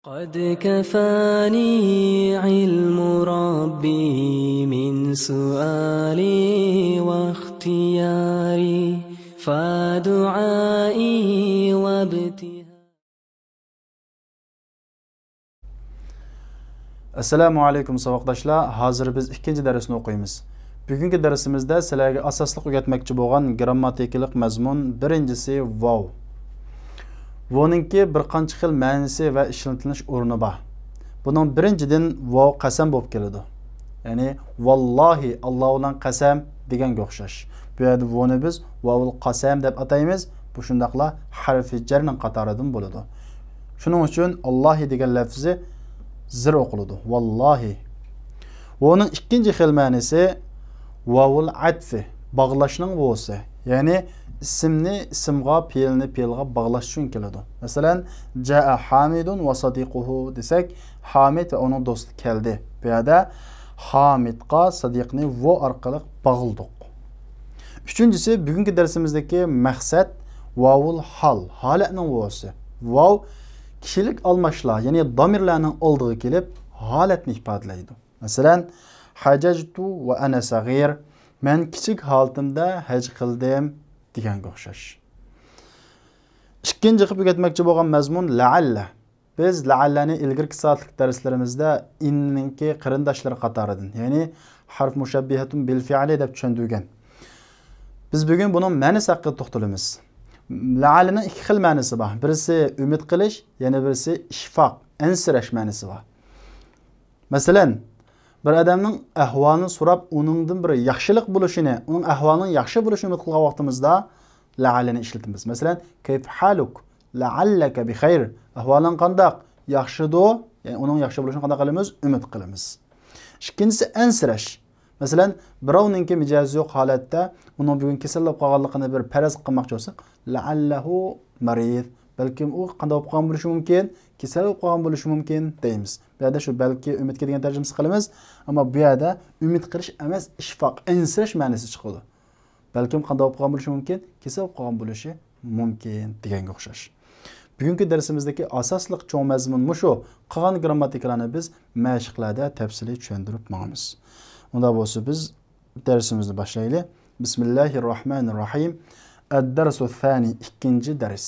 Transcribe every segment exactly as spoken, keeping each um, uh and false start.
قد كفاني علم ربي من سؤالي واختياري، فدعائي وابتهالي. ئەسسالامۇ ئەلەيكۇم ساۋاقداشلار، ھازىر بىز ئىككىنچى دەرسنى ئوقۇيمىز. بۈگۈنكى دەرسىمىزدە سىلەرگە ئاساسلىق ئۆگەتمەكچى بولغان گىرامماتىكىلىق مەزمۇن، بىرىنچىسى ۋاۋ. ۋونىڭكى بىر قانچە خىل مەنىسى ۋە ئىشلىتىلىش ئورنى بار. بۇنىڭ بىرىنچىدىن ۋاۋ قەسەم بولۇپ كېلىدۇ. يەنى ۋاللاھى، ئاللا بىلەن قەسەم دېگەنگە ئوخشاش. بۇ يەردە ۋونى بىز ۋاۋۇل قەسەم دەپ ئاتايمىز. بۇ شۇنداقلا ھەرفى جەرنىڭ قاتارىدىن بولىدۇ. شۇنىڭ ئۈچۈن ئاللاھى دېگەن لەپزى زىر ئوقۇلىدۇ. ۋاللاھى. ۋونىڭ ئىككىنچى خىل مەنىسى ۋاۋۇل ئەتفى، باغلاشنىڭ ۋوسى. يەنى ئىسىمنى ئىسىمغا، پېئىلنى پېئىلغا باغلاش ئۈچۈن كېلىدۇ. مەسىلەن، جائە ھامىدۇن ۋە سادىقۇھۇ دېسەك، ھامىد ۋە ئۇنىڭ دوستى كەلدى. بۇ يەردە ھامىدقا سادىقنى ۋو ئارقىلىق باغلىدۇق. ئۈچىنچىسى، بۈگۈنكى دەرسىمىزدىكى مەقسەت ۋاۋۇل ھال، ھالەتنىڭ ۋوسى. ۋاۋ كىشىلىك ئالماشلار، يەنى دامىرلارنىڭ ئالدىغا كېلىپ ھالەتنى ئىپادىلەيدۇ. مەسىلەن، ھەجەجتۇ ۋە ئەنە سەغىر، مەن كىچىك ھالىتىمدە ھەج قىلدىم دېگەنگە ئوخشاش. ئىككىنچى قىلىپ ئۆگەتمەكچى بولغان مەزمۇن لەئەللە. بىز لەئەللەنى ئىلگىرىكى سائەتلىك دەرسلىرىمىزدە ئىننىڭكى قېرىنداشلىرى قاتارىدىن، يەنى ھەرف مۇشەببىھەتۇن بىل فىئلى دەپ چۈشەندۈرگەن. بىز بۈگۈن بۇنىڭ مەنىسى ھەققىدە توختىلىمىز. لەئەللىنىڭ ئىككى خىل مەنىسى بار. بىرسى ئۈمىد قىلىش، يەنە بىرسى ئىشفاق، ئەنسىرەش مەنىسى بار. مەسىلەن، بىر ئادەمنىڭ ئەھۋالىنى سوراپ، ئۇنىڭدىن بىر ياخشىلىق بولۇشىنى، ئۇنىڭ ئەھۋالىنىڭ ياخشى بولۇشىنى ئۈمىد قىلغان ۋاقتىمىزدا لەئەللىنى ئىشلىتىمىز. مەسىلەن، كەيف ھالۇك؟ لەئەللەكە بىخەير. ئەھۋالىڭ قانداق؟ ياخشىدۇ؟ يەنى ئۇنىڭ ياخشى بولۇشىنى قانداق قىلىمىز؟ ئۈمىد قىلىمىز. ئىككىنچىسى ئەنسىرەش. مەسىلەن، بىراۋنىڭكى مىجەزى يوق ھالەتتە ئۇنىڭ بۈگۈن كېسەل بولۇپ قالغانلىقىنى بىر پەرەز قىلماقچى بولساق، لەئەللەھۇ مەرىز. بەلكىم ئۇ قانداق بولۇپ قالغان بولۇشى مۇمكىن؟ كېسەل بولۇپ قالغان بولۇشى مۇمكىن دەيمىز. بۇ يەردە شۇ بەلكى ئۈمىدكە دېگەن تەرجىمىسى قىلىمىز. ئەمما بۇ يەردە ئۈمىد قىلىش ئەمەس، ئىشفاق، ئەنسىرەش مەنىسى چىقىدۇ. بەلكىم قانداق بولۇپ قالغان بولۇشى مۇمكىن؟ كېسەل بولۇپ قالغان بولۇشى مۇمكىن دېگەنگە ئوخشاش. بۈگۈنكى دەرسىمىزدىكى ئاساسلىق چوڭ مەزمۇن مۇشۇ. قالغان گىرامماتىكىلارنى بىز مەشىقلەردە تەپسىلىي چۈشەندۈرۈپ ماڭىمىز. ئۇنداق بولسا بىز دەرسىمىزنى باشلايلى. بىسمىللاھىررەھمانىررەھىم. ئەددەرسۇ سانى، ئىككىنچى دەرس.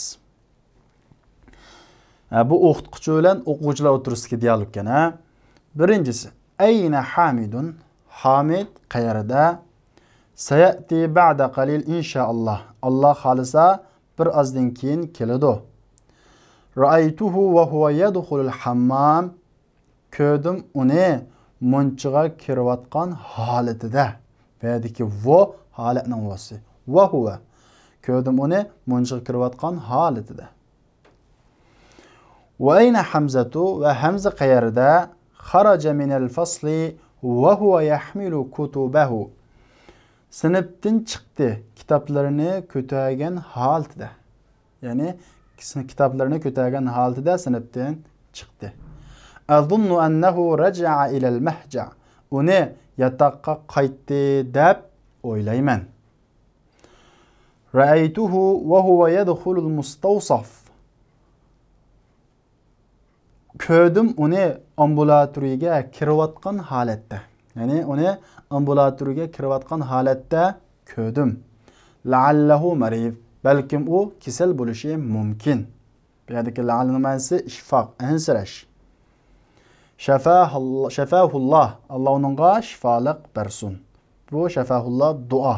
ھە، بۇ ئوقۇتقۇچى بىلەن ئوقۇغۇچىلار ئوتتۇرىسىدىكى دىئالوگ ئىكەن، ھە. بىرىنچىسى، ئەينە ھامىدۇن؟ ھامىد قەيەردە؟ سەيەتى بەئدە قەلىل ئىنشائاللا. ئاللا خالىسا بىر ئازدىن كېيىن كېلىدۇ. رەئەيتۇھۇ ۋە ھۇۋە يەدخۇلۇل ھەممام. كۆردۈم ئۇنى مۇنچىغا كىرىۋاتقان ھالىتىدە. بۇ يەردىكى ۋۇ ھالەتنىڭ ۋۇسى. ۋە ھۇۋە. كۆردۈم ئۇنى مۇنچىغا كىرىۋاتقان ھالىتىدە. ۋە ئەينە ھەمزەتۇ؟ ۋە ھەمزە قەيەردە؟ خەرەجە مىنەل فەسلى ۋە ھۇۋە يەھمىلۇ كۇتۇبەھۇ. سىنىپتىن چىقتى، كىتابلىرىنى كۆتەرگەن ھالىتىدە. يەنى كىتابلىرىنى كۆتەرگەن ھالىتىدە سىنىپتىن چىقتى. ئەزۇننۇ ئەننەھۇ رەجەئە ئىلەل مەھجەع. ئۇنى ياتاققا قايتتى دەپ ئويلايمەن. رەئەيتۇھۇ ۋە ھۇۋە يەدخۇلۇل مۇستەۋسەف. كۆردۈم ئۇنى ئامبۇلاتورىيەگە كىرىۋاتقان ھالەتتە. يەنى ئۇنى ئامبۇلاتورىيەگە كىرىۋاتقان ھالەتتە كۆردۈم. لەئەللەھۇ مەرىز. بەلكىم ئۇ كېسەل بولۇشى مۇمكىن. بۇ يەردىكى لەئەللىنىڭ مەنىسى ئىشفاق، ئەنسىرەش. شەفاھۇللا، شەفاھۇللا، ئاللا ئۇنىڭغا شىفالىق بەرسۇن. بۇ شەفاھۇللا دۇئا.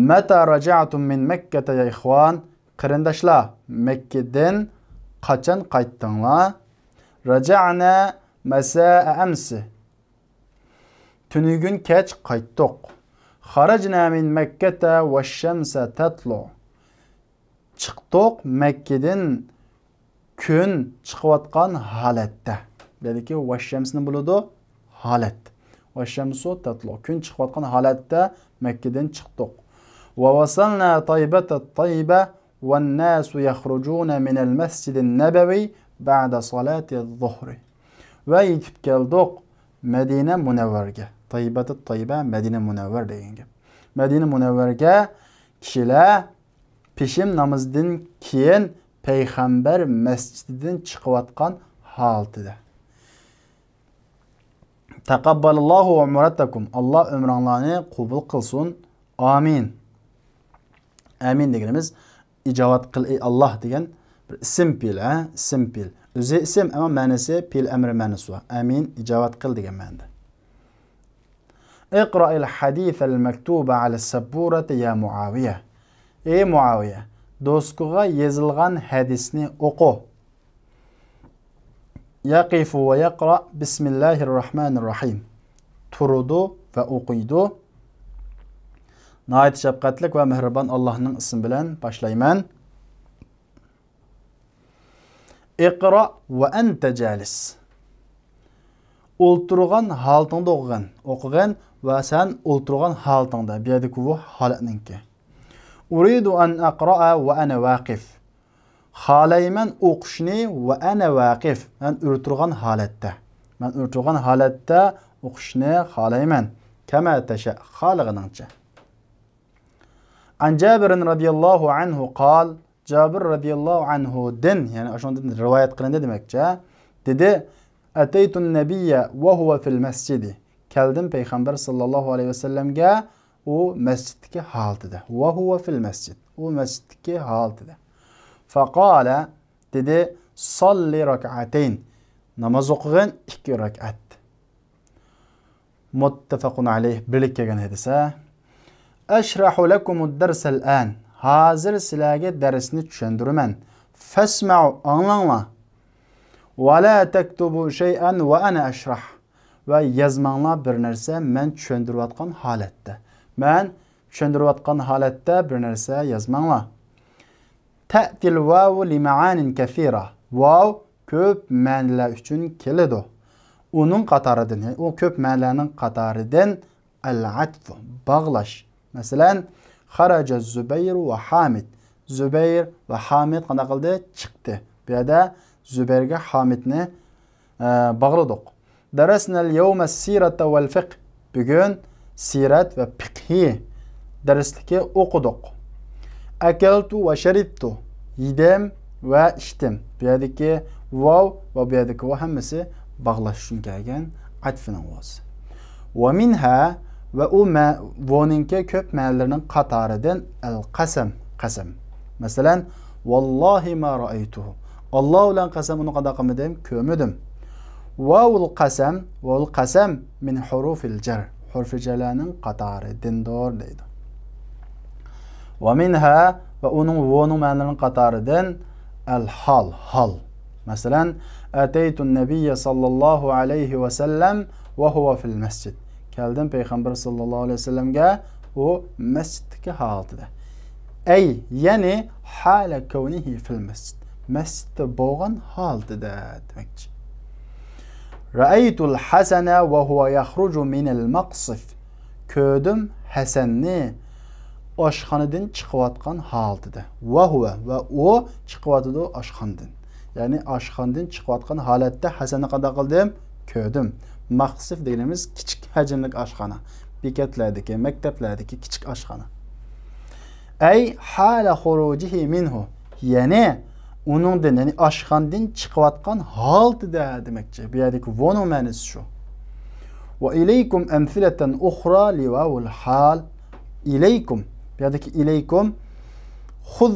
مەتە رەجەئتۇم مىن مەككەتە يا ئىخۋان؟ قېرىنداشلار، مەككىدىن قاچان قايتتىڭلار؟ رەجەئنە مەسائە ئەمسى. تۈنۈگۈن كەچ قايتتۇق. خەرەجنە مىن مەككەتە ۋەششەمسە تەتلۇ. چىقتۇق مەككىدىن كۈن چىقىۋاتقان ھالەتتە. بۇ يەردىكى ۋەششەمسنى بولىدۇ ھالەت. ۋەششەمسۇ تەتلۇ. كۈن چىقىۋاتقان ھالەتتە مەككىدىن چىقتۇق. ۋە ۋەسەلنە تەيبەتە تەيبە ۋەنناسۇ يەخرۇجۇنە مىنەل مەسجىدىن نەبەۋى بەئدە سالاتىز زۇھرى. ۋە يېتىپ كەلدۇق مەدىنە مۇنەۋۋەرگە. تەيبەتە تەيبە، مەدىنە مۇنەۋۋەر دېگەن گەپ. مەدىنە مۇنەۋۋەرگە كىشىلەر پېشىم نامىزىدىن كېيىن پەيغەمبەر مەسچىتىدىن چىقىۋاتقان ھالىتىدە. تەقەببەلاللاھۇ ئۇمرەتەكۇم. ئاللا ئۆمرۈڭلارنى قوبۇل قىلسۇن. ئامىن. ئامىن دېگىنىمىز ئىجابەت قىل، ئەي ئاللا دېگەن بىر ئىسىم پېئىل، ھە؟ ئىسىم پېئىل. ئۆزى ئىسىم، ئەمما مەنىسى پېئىل ئەمرى مەنىسى بار. ئامىن، ئىجابەت قىل دېگەن مەنىدە. اقرأ الحديث المكتوب على السبورة يا معاوية. ئەي مۇئاۋىيە، دوسكىغا يېزىلغان ھەدىسنى ئوقۇ. يقف ويقرأ بسم الله الرحمن الرحيم. تۇرىدۇ ۋە ئوقۇيدۇ. ناھايىتى شەپقەتلىك ۋە مېھرىبان ئاللاھنىڭ ئىسمى بىلەن باشلايمەن. اقرأ وأنت جالس. ئولتۇرغان ھالىتىڭدە ئوقۇغىن. ئوقۇغىن ۋە سەن ئولتۇرغان ھالىتىڭدە. بۇ يەردىكى ۋۇ ھالەتنىڭكى. أريد أن أقرأ وأنا واقف. خالايمەن ئوقۇشنى وأنا واقف. مەن ئولتۇرغان ھالەتتە. مەن ئولتۇرغان ھالەتتە ئوقۇشنى خالايمەن. كما تشاء. خالىغىنىڭچە. عن جابر رضي الله عنه قال. جابىر رەزىياللاھۇ ئەنھۇدىن، يەنى ئاشۇنىڭدىن رىۋايەت قىلىندى دېمەكچى. دېدى، أتيت النبي وهو في المسجد. كەلدىم پەيغەمبەر ساللاللاھۇ ئەلەيھى ۋەسەللەمگە، ئۇ مەسچىتتىكى ھالىتىدە. وهو في المسجد. ئۇ مەسچىتتىكى ھالىتىدە. فقال، دېدى، صل ركعتين. ناماز ئوقۇغىن ئىككى رەكئەت. مۇتتەپەقۇن ئەلەيھ، بىرلىككە كەلگەن ھەدىس. أشرح لكم الدرس الآن. ھازىر سىلەرگە دەرسنى چۈشەندۈرىمەن. فاسمعوا، ئاڭلاڭلار. ولا تكتبوا شيئا وأنا أشرح. ۋە يازماڭلار بىر نەرسە مەن چۈشەندۈرۈۋاتقان ھالەتتە. مەن چۈشەندۈرۈۋاتقان ھالەتتە بىر نەرسە يازماڭلار. تأتي الواو لمعان كثيرة. ۋاۋ كۆپ مەنىلەر ئۈچۈن كېلىدۇ. ئۇنىڭ قاتارىدىن، يەنى ئۇ كۆپ مەنىلەرنىڭ قاتارىدىن العطف، باغلاش. مەسىلەن، خرج الزبير وحامد. زۇبەير ۋە ھامىد قانداق قىلدى؟ چىقتى. بۇ يەردە زۇبەيرگە ھامىدنى، ئە، باغلىدۇق. درسنا اليوم السيرة والفقه. بۈگۈن سىرەت ۋە پىقھى دەرسلىكى ئوقۇدۇق. أكلت وشربت. يېدىم ۋە ئىچتىم. بۇ يەردىكى ۋاۋ ۋە بۇ يەردىكى ۋاۋ ھەممىسى باغلاش ئۈچۈن كەلگەن ئەتفىنىڭ ۋاۋسى. ومنها، ۋە ئۇ مە-، ۋونىڭكى كۆپ مەنىلىرىنىڭ قاتارىدىن القسم، قەسەم. مەسىلەن، والله ما رأيته. ئاللا بىلەن قەسەم، ئۇنى قانداق قىلمىدىم؟ كۆرمىدىم. واۋۇل قەسەم، ۋاۋۇل قەسەم من حروف الجر. ھۇرۇفى جەرلەرنىڭ قاتارىدىندۇر دەيدۇ. ومنها، ۋە ئۇنىڭ ۋونىڭ مەنىلىرىنىڭ قاتارىدىن الحال، ھال. مەسىلەن، أتيت النبي صلى الله عليه وسلم وهو في المسجد. كەلدىم پەيغەمبەر ساللاللاھۇ ئەلەيھى ۋەسەللەمگە، ئۇ مەسچىتتىكى ھالىتىدە. ئەي، يەنى حال كونه في المسجد. مەسچىتتە بولغان ھالىتىدە دېمەكچى. رأيت الحسن وهو يخرج من المقصف. كۆردۈم ھەسەننى ئاشخانىدىن چىقىۋاتقان ھالىتىدە. وهو، ۋە ئۇ چىقىۋاتىدۇ ئاشخانىدىن. يەنى ئاشخانىدىن چىقىۋاتقان ھالەتتە ھەسەننى قانداق قىلدىم؟ كۆردۈم. مەقسىف دېگىنىمىز كىچىك ھەجىملىك ئاشخانا. بېكەتلەردىكى، مەكتەپلەردىكى كىچىك ئاشخانا. ئەي ھالە خۇرۇجىھى مىنھۇ. يەنى ئۇنىڭدىن، يەنى ئاشخانىدىن چىقىۋاتقان ھالىتىدە دېمەكچى. بۇ يەردىكى ۋونىڭ مەنىسى شۇ. وإليكم أمثلة أخرى لواو الحال. إليكم. بۇ يەردىكى إليكم خذ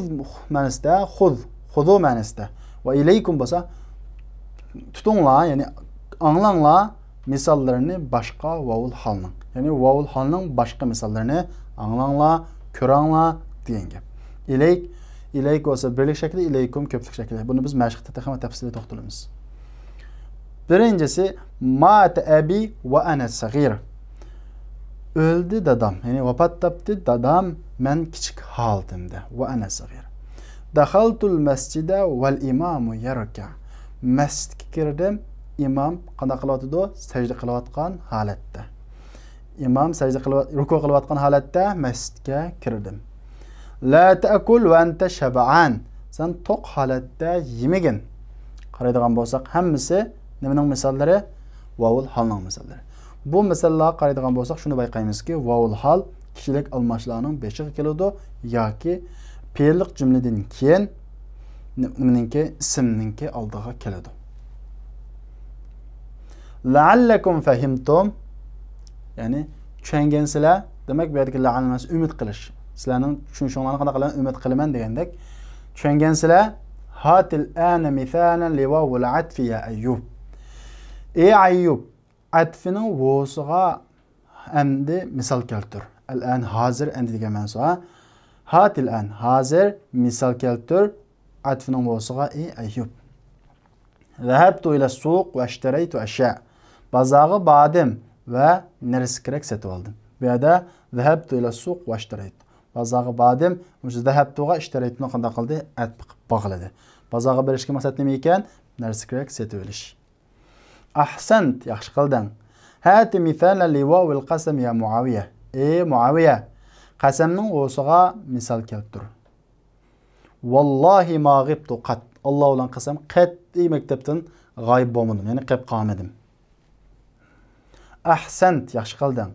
مەنىسىدە، خذ، خذوا مەنىسىدە. وإليكم بولسا تۇتۇڭلار، يەنى ئاڭلاڭلار مىساللىرىنى باشقا ۋاۋۇل ھالنىڭ. يەنى ۋاۋۇل ھالنىڭ باشقا مىساللىرىنى ئاڭلاڭلار، كۆرەڭلار دېگەن گەپ. إليك، إليك بولسا بىرلىك شەكلى، إليكم كۆپلۈك شەكلى. بۇنى بىز مەشىقتە تېخىمۇ تەپسىلىي توختىلىمىز. بىرىنچىسى، مات أبي وأنا صغير. ئۆلدى دادام، يەنى ۋاپات تاپتى دادام، مەن كىچىك ھالىتىمدە. وأنا صغير. دخلت المسجد والإمام يركع. مەسچىتكە كىردىم، ئىمام قانداق قىلىۋاتىدۇ؟ سەجدە قىلىۋاتقان ھالەتتە. ئىمام سەجدە قىلىۋات-، رۇكۇ قىلىۋاتقان ھالەتتە مەسچىتكە كىردىم. لا تأكل وأنت شبعان. سەن توق ھالەتتە يېمىگىن. قارايدىغان بولساق، ھەممىسى نېمىنىڭ مىساللىرى؟ ۋاۋۇل ھالنىڭ مىساللىرى. بۇ مىساللارغا قارايدىغان بولساق، شۇنى بايقايمىزكى، ۋاۋۇل ھال كىشىلىك ئالماشلارنىڭ بېشىغا كېلىدۇ ياكى پېئىللىق جۈملىدىن كېيىن نېمىنىڭكى، ئىسىمنىڭكى ئالدىغا كېلىدۇ. لەئەللەكۇم فەھىمتۇم، يەنى چۈشەنگەنسىلەر. دېمەك، بۇ يەردىكى لەئەل ئەمەس، ئۈمىد قىلىش. سىلەرنىڭ چۈشىنىشىڭلارنى قانداق قىلىمەن؟ ئۈمىد قىلىمەن دېگەندەك. چۈشەنگەنسىلەر. هات الآن مثالا لواو العطف يا أيوب. ئەي ئەييۇب، ئەتفىنىڭ ۋوسىغا ئەمدى مىسال كەلتۈر. الآن، ھازىر، ئەمدى دېگەن مەنىسى. هات الآن، ھازىر، مىسال كەلتۈر. ئەتفىنىڭ ۋوسىغا، ئەي ئەييۇب. ذهبت إلى السوق واشتريت أشياء. بازارغا باردىم ۋە نەرسە كېرەك سېتىۋالدىم. بۇ يەردە ذهبت إلى السوق واشتريت. بازارغا باردىم، مۇشۇ ذهبتغا اشتريتنى قانداق قىلدى؟ ئەتپ قىلىپ باغلىدى. بازارغا بېرىشكە مەقسەت نېمە ئىكەن؟ نەرسە كېرەك سېتىۋېلىش. أحسنت، ياخشى قىلدىڭ. هات مثالا لواو القسم يا معاوية. ئەي مۇئاۋىيە، قەسەمنىڭ ۋوسىغا مىسال كەلتۈر. والله ما غبت قط. ئاللا بىلەن قەسەم، قەتئىي مەكتەپتىن غايىب بولمىدىم، يەنى قېلىپ قالمىدىم. أحسنت، ياخشى قىلدىڭ.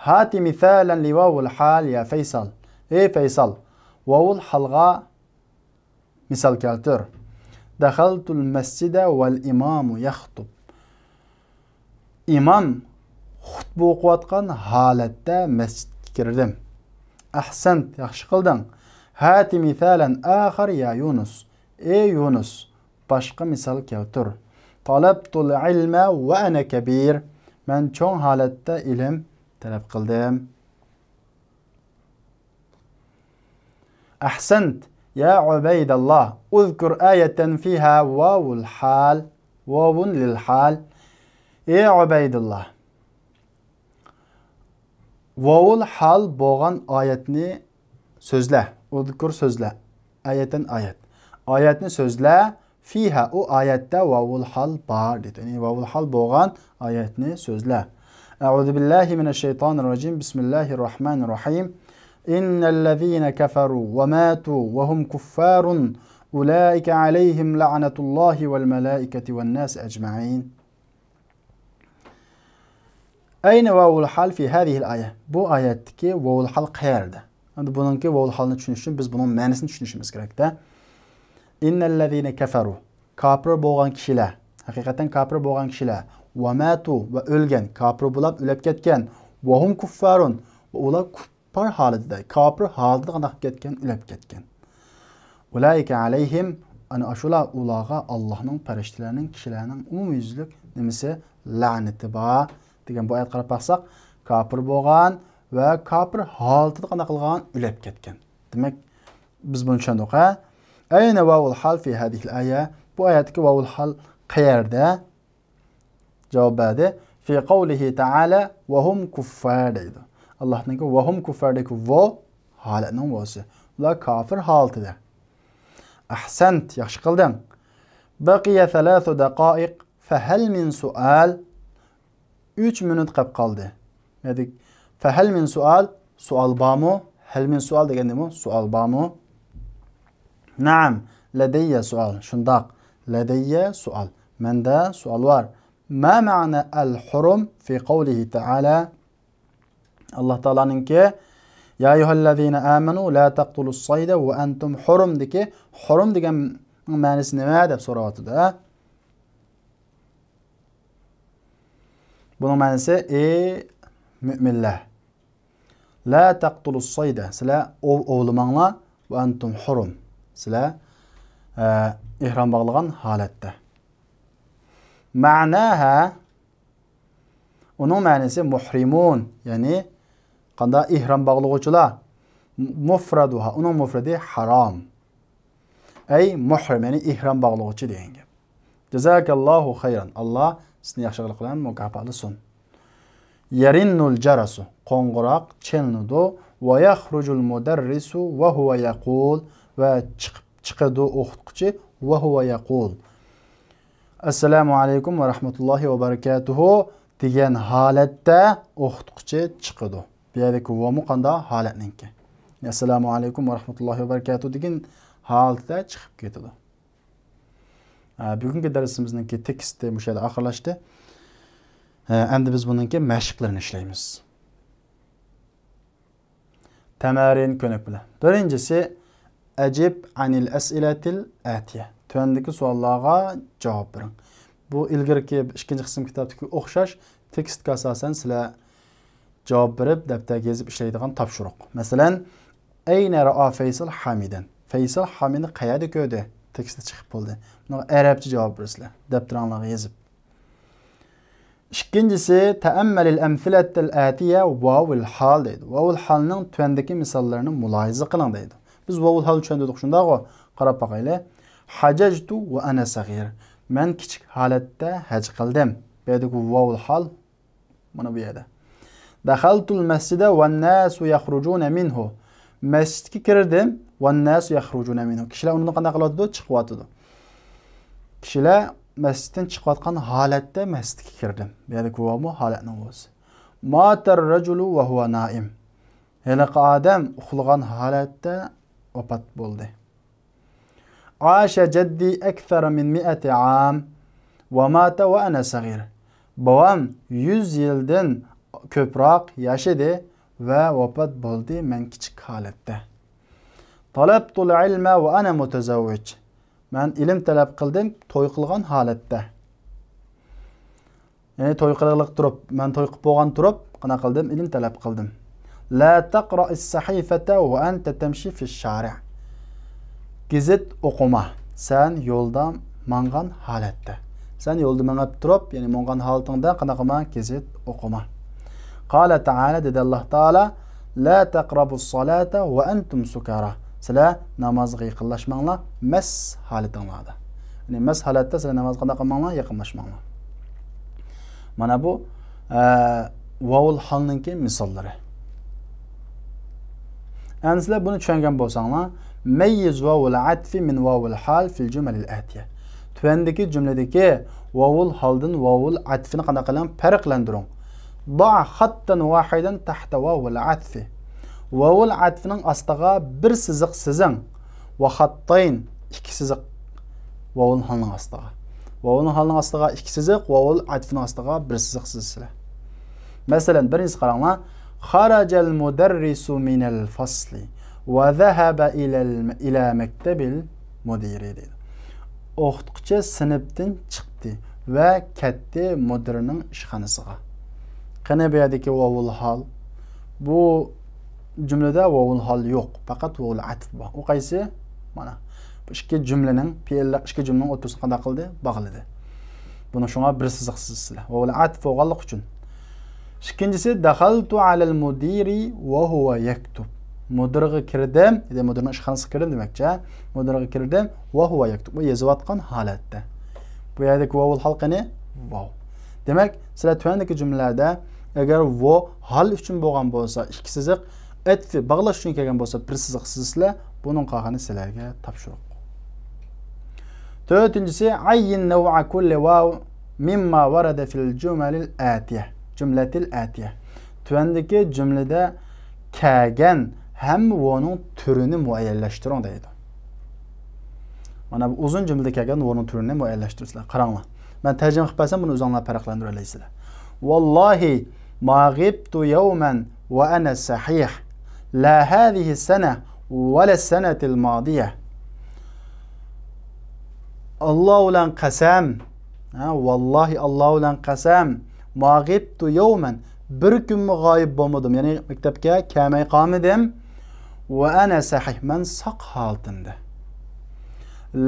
هات مثالا لواو الحال يا فيصل. ئەي فەيسال، ۋاۋۇل ھالغا مىسال كەلتۈر. دخلت المسجد والإمام يخطب. ئىمام خۇتبە ئوقۇۋاتقان ھالەتتە مەسچىتكە كىردىم. أحسنت، ياخشى قىلدىڭ. هات مثالا آخر يا يونس. ئەي يۇنۇس، باشقا مىسال كەلتۈر. طلبت العلم وأنا كبير. مەن چوڭ ھالەتتە ئىلىم تەلەپ قىلدىم. أحسنت يا عبيد الله. اذكر آية فيها واو الحال، واو للحال. ئەي ئۇبەيدۇللا، ۋاۋۇل ھال بولغان ئايەتنى سۆزلە. اذكر، سۆزلە. آية، ئايەت. ئايەتنى سۆزلە. فيها، ئۇ ئايەتتە ۋاۋۇل ھال بار، دېدى. يەنى ۋاۋۇل ھال بولغان ئايەتنى سۆزلە. أعوذ بالله من الشيطان الرجيم. بسم الله الرحمن الرحيم. إن الذين كفروا وماتوا وهم كفار أولئك عليهم لعنة الله والملائكة والناس أجمعين. أين واو الحال في هذه الآية؟ بۇ ئايەتتىكى ۋاۋۇل ھال قەيەردە؟ ئەمدى بۇنىڭكى ۋاۋۇل ھالنى چۈشىنىش ئۈچۈن بىز بۇنىڭ مەنىسىنى چۈشىنىشىمىز كېرەكتە. إن الذين كفروا، كاپىر بولغان كىشىلەر، ھەقىقەتەن كاپىر بولغان كىشىلەر، وماتوا، ۋە ئۆلگەن، كاپىر بولاپ ئۆلۈپ كەتكەن، وهم كفار، ۋە ئۇلار كۇپپار ھالىتىدە، كاپىر ھالىتىدە قانداق كەتكەن؟ ئۆلۈپ كەتكەن. أولئك عليهم، ئەنە ئاشۇلار، ئۇلارغا ئاللاھنىڭ، پەرىشتىلەرنىڭ، كىشىلەرنىڭ ئومۇميۈزلۈك نېمىسى؟ لەنىتى بار دېگەن. بۇ ئايەتكە قاراپ باقساق، كاپىر بولغان ۋە كاپىر ھالىتىدە قانداق قىلغان؟ ئۆلۈپ كەتكەن. دېمەك، بىز بۇنى چۈشەندۇق، ھە؟ أين واو الحال في هذه الآية؟ بۇ ئايەتتىكى ۋاۋۇل ھال قەيەردە؟ جاۋاب بەردى. في قوله تعالى وهم كفار دەيدۇ. ئاللاھنىڭكى وهم كفار دىكى ۋو ھالەتنىڭ ۋوسى. ئۇلار كاپىر ھالىتىدە. أحسنت، ياخشى قىلدىڭ. بقي ثلاث دقائق فهل من سؤال؟ ئۈچ مىنۇت قېلىپ قالدى. دېدۇق، فهل من سؤال؟ سوئال بارمۇ؟ هل من سؤال دېگەن نېمە؟ سوئال بارمۇ؟ نعم، لدي سؤال. شۇنداق، لدي سؤال. مەندە سوئال بار. ما معنى الحرم في قوله تعالى؟ ئاللاھ تائالانىڭكى، يا أيها الذين آمنوا لا تقتلوا الصيد وأنتم حرم دىكى، حرم دېگەن مەنىسى نېمە دەپ سوراۋاتىدۇ، ھە؟ بۇنىڭ مەنىسى، ئەي مۆمىنلەر، لا تقتلوا الصيد، سىلەر ئوۋ ئوۋلىماڭلار، وأنتم حرم، سىلەر، ئە، ئېھرام باغلىغان ھالەتتە. معناها، ئۇنىڭ مەنىسى محرمون، يەنى قانداق؟ ئېھرام باغلىغۇچىلار. مفردها، ئۇنىڭ مۇفرىدى حرام. ئەي مۇھرىم، يەنى ئېھرام باغلىغۇچى دېگەن گەپ. جزاك الله خيرا، ئاللاھ سىزنى ياخشى قىلىقلار مۇكاپاتلىسۇن. يرن الجرس، قوڭغۇراق چېلىنىدۇ. ويخرج المدرس وهو يقول، ۋە چىقىپ، چىقىدۇ ئوقۇتقۇچى، وهو يقول. السلام عليكم ورحمة الله وبركاته دېگەن ھالەتتە ئوقۇتقۇچى چىقىدۇ. بۇ يەردىكى ۋومۇ قانداق؟ ھالەتنىڭكى. السلام عليكم ورحمة الله وبركاته دېگەن ھالىتىدە چىقىپ كېتىدۇ. ھە، بۈگۈنكى دەرسىمىزنىڭكى تېكىستى مۇشۇ يەردە ئاخىرلاشتى. ھە، ئەمدى بىز بۇنىڭكى مەشىقلىرىنى ئىشلەيمىز. تەمەرىن كۆنۈك بىلەن. بىرىنچىسى، أجب عن الأسئلة الآتية. تۆۋەندىكى سوئاللارغا جاۋاب بېرىڭ. بۇ ئىلگىرىكى ئىككىنچى قىسىم كىتابتىكى ئوخشاش تېكىستكە ئاساسەن سىلەر جاۋاب بېرىپ، دەپتەرگە يېزىپ ئىشلەيدىغان تاپشۇرۇق. مەسىلەن، أين رأى فيصل حامدا؟ فەيسەل ھامىدنى قەيەردە كۆردى؟ تېكىستتا چىقىپ بولدى. بۇنىڭغا ئەرەبچە جاۋاب بېرىسىلەر. دەپتىرىڭلارغا يېزىپ. ئىككىنچىسى، تەئەممەلىل ئەمسىلەتەل ئەتىيە ۋاۋىل ھال دەيدۇ. ۋاۋىل ھالنىڭ تۆۋەندىكى مىساللىرىنى مۇلاھىزە قىلىڭ دەيدۇ. بىز ۋاۋىل ھالنى چۈشەندۈردۇق، شۇنداقغۇ؟ قاراپ باقايلى. ھەجەجتۇ ۋە ئەنە سەغىر. مەن كىچىك ھالەتتە ھەج قىلدىم. بۇ يەردىكى ۋاۋىل ھال مانا بۇ يەردە. دەخەلتۇل مەسجىدە ۋەنناسۇ يەخرۇجۇنە مىنھۇ. مەسچىتكە كىردىم، ۋەنناسۇ يەخرۇجۇنە مىنھۇ. كىشىلەر ئۇنىڭدىن قانداق قىلىۋاتىدۇ؟ چىقىۋاتىدۇ. كىشىلەر مەسچىتتىن چىقىۋاتقان ھالەتتە مەسچىتكە كىردىم. بۇ يەردىكى ۋاۋمۇ ھالەتنىڭ ۋاۋسى. ماتەر رەجۇلۇ ۋە ھۇۋە نائىم. ھېلىقى ئادەم ئۇخلىغان ھالەتتە ۋاپات بولدى. عاش جدي أكثر من مائة عام ومات وأنا صغير. بوۋام يۈز يىلدىن كۆپرەك ياشىدى ۋە ۋاپات بولدى مەن كىچىك ھالەتتە. طلبت العلم وأنا متزوج. مەن ئىلىم تەلەپ قىلدىم توي قىلغان ھالەتتە. يەنى توي قىلغىلىق تۇرۇپ، مەن توي قىلىپ بولغان تۇرۇپ، قانداق قىلدىم؟ ئىلىم تەلەپ قىلدىم. لا تقرأ الصحيفة وأنت تمشي في الشارع. گېزىت ئوقۇما، سەن يولدا ماڭغان ھالەتتە. سەن يولدا مېڭىپ تۇرۇپ، يەنى ماڭغان ھالىتىڭدە قانداق قىلما؟ گېزىت ئوقۇما. قال تعالى، دېدى ئاللا تائالا، لا تقربوا الصلاة وأنتم سكارى. سىلەر نامازغا يېقىنلاشماڭلار مەس ھالىتىڭلاردا. يەنى مەس ھالەتتە سىلەر نامازغا قانداق قىلماڭلار؟ يېقىنلاشماڭلار. مانا بۇ، ئە، ۋاۋۇل ھالنىڭكى مىساللىرى. ئەمدى سىلەر بۇنى چۈشەنگەن بولساڭلار، مەييىز ۋاۋۇل ئەتفى مىن ۋاۋۇل ھال فىل جۇمەلىل ئەتىيە. تۆۋەندىكى جۈملىدىكى ۋاۋۇل ھالدىن ۋاۋۇل ئەتفىنى قانداق قىلىڭ؟ پەرقلەندۈرۈڭ. ضع خطا واحدا تحت واو العطف. ۋاۋۇل ئەتفىنىڭ ئاستىغا بىر سىزىق سىزىڭ. وخطين، ئىككى سىزىق ۋاۋۇل ھالنىڭ ئاستىغا. ۋاۋۇل ھالنىڭ ئاستىغا ئىككى سىزىق، ۋاۋۇل ئەتفىنىڭ ئاستىغا بىر سىزىق سىزىسىلەر. مەسىلەن، بىرىنچىسى قاراڭلار. خرج المدرس من الفصل وذهب إلى الم-، إلى مكتب المدير دەيدۇ. ئوقۇتقۇچى سىنىپتىن چىقتى ۋە كەتتى مۇدىرنىڭ ئىشخانىسىغا. قېنى بۇ يەردىكى ۋاۋۇل ھال؟ بۇ جۈملىدە ۋاۋۇل ھال يوق، پەقەت ۋاۋۇل ئەتف بار. ئۇ قايسى؟ مانا، بۇ ئىككى جۈملىنىڭ، پېئىللار ئىككى جۈملىنىڭ ئوتتۇرىسىنى قانداق قىلدى؟ باغلىدى. بۇنى شۇڭا بىر سىزىق سىزىسىلەر. ۋاۋۇل ئەتف بولغانلىقى ئۈچۈن. ئىككىنچىسى، دەخەلتۇ ئەلەل مۇدىرى ۋە ھۇۋە يەكتۇب. مۇدىرغا كىردىم، يەنى مۇدىرنىڭ ئىشخانىسىغا كىردىم دېمەكچى. مۇدىرغا كىردىم، ۋە ھۇۋە يەكتۇب. ئۇ يېزىۋاتقان ھالەتتە. بۇ يەردىكى ۋاۋۇل ھال قېنى؟ ۋاۋ. دېمەك، سىلەر تۆۋەندىكى جۈملىلەردە ئەگەر ۋاۋ ھال ئۈچۈن بولغان بولسا، ئىككى سىزىق، ئەتفى باغلاش ئۈچۈن كەلگەن بولسا، بىر سىزىق سىزىسىلەر. بۇنىڭ قالغىنى سىلەرگە تاپشۇرۇق. تۆتىنچىسى، عين نوع كل واو مما ورد في الجمل الآتية، جملة الآتية. تۆۋەندىكى جۈملىدە كەلگەن ھەممە ۋونىڭ تۈرىنى مۇئەييەنلەشتۈرۈڭ دەيدۇ. مانا بۇ ئۇزۇن جۈملىدە كەلگەن ۋونىڭ تۈرىنى مۇئەييەنلەشتۈرىسىلەر. قاراڭلار. مەن تەرجىمە قىلىپ بەرسەم، بۇنى ئۆزۈڭلار پەرقلەندۈرەلەيسىلەر. والله ما غبت يوما وأنا صحيح. لا هذه السنة ولا السنة الماضية. ئاللا بىلەن قەسەم. ھە، ۋاللاھى، ئاللا بىلەن قەسەم. ما غبت يوما. بىر كۈنمۇ غايىب بولمىدىم. يەنى مەكتەپكە كەلمەي قالمىدىم. وأنا صحيح. مەن ساق ھالىتىمدە.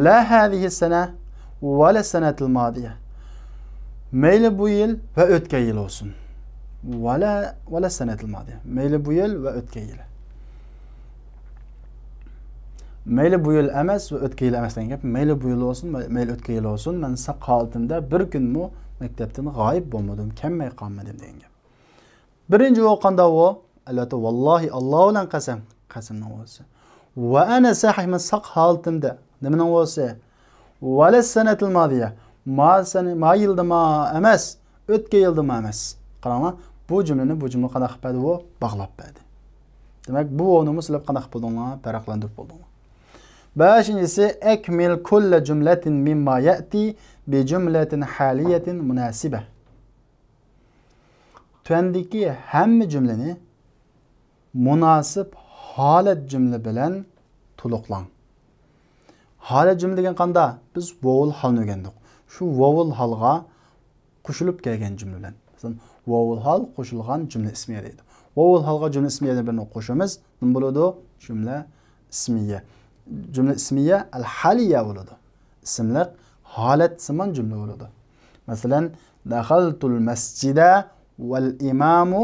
لا هذه السنة ولا السنة الماضية. مەيلى بۇ يىل ۋە ئۆتكەن يىل بولسۇن. ولا، ولا السنة الماضية. مەيلى بۇ يىل ۋە ئۆتكەن يىل. مەيلى بۇ يىل ئەمەس ۋە ئۆتكەن يىل ئەمەس دېگەن گەپ. مەيلى بۇ يىل بولسۇن، مەيلى ئۆتكەن يىل بولسۇن، مەن ساق ھالىتىمدە بىر كۈنمۇ مەكتەپتىن غايىب بولمىدىم، كەلمەي قالمىدىم دېگەن گەپ. بىرىنچى ۋاۋ قانداق ۋاۋ؟ ئەلۋەتتە، ۋاللاھى، ئاللا بىلەن قەسەم، قەسەمنىڭ ۋاۋسى. ۋە ئەنە سەھىھ، مەن ساق ھالىتىمدە. نېمىنىڭ ۋاۋسى؟ ۋەلە سەنەتىل مادىيە. ما سەنە-، ما يىلدىما ئەمەس، ئۆتكەن يىلدىما ئەمەس. قاراڭلار، بۇ جۈملىنى بۇ جۈملە قانداق قىلىپ بەردى؟ ۋاۋ باغلاپ بەردى. دېمەك، بۇ ۋاۋنىمۇ سىلەر قانداق قىلىپ بولدۇڭلار؟ پەرقلەندۈرۈپ بولدۇڭلار. بەشىنچىسى، ئەكمىل كۇللە جۈملەتىن مىمما يەتى بى جۈملەتىن ھالىيەتىن مۇناسىبە. تۆۋەندىكى ھەممە جۈملىنى مۇناسىپ ھالەت جۈملە بىلەن تولۇقلاڭ. ھالەت جۈملە دېگەن قاندا؟ بىز ۋاۋۇل ھالنى ئۆگەندۇق. شۇ ۋاۋۇل ھالغا قوشۇلۇپ كەلگەن جۈملە بىلەن. مەسىلەن، ۋاۋۇل ھال قوشۇلغان جۈملە ئىسمىيە دەيدۇ. ۋاۋۇل ھالغا جۈملە ئىسمىيەنى بىرنى قوشىمىز. نېمە بولىدۇ؟ جۈملە ئىسمىيە. جۈملە ئىسمىيە ئەل ھالىيە بولىدۇ. ئىسىملىق ھالەتسىمان جۈملە بولىدۇ. مەسىلەن، دەخەلتۇل مەسجىدە ۋەل ئىمامۇ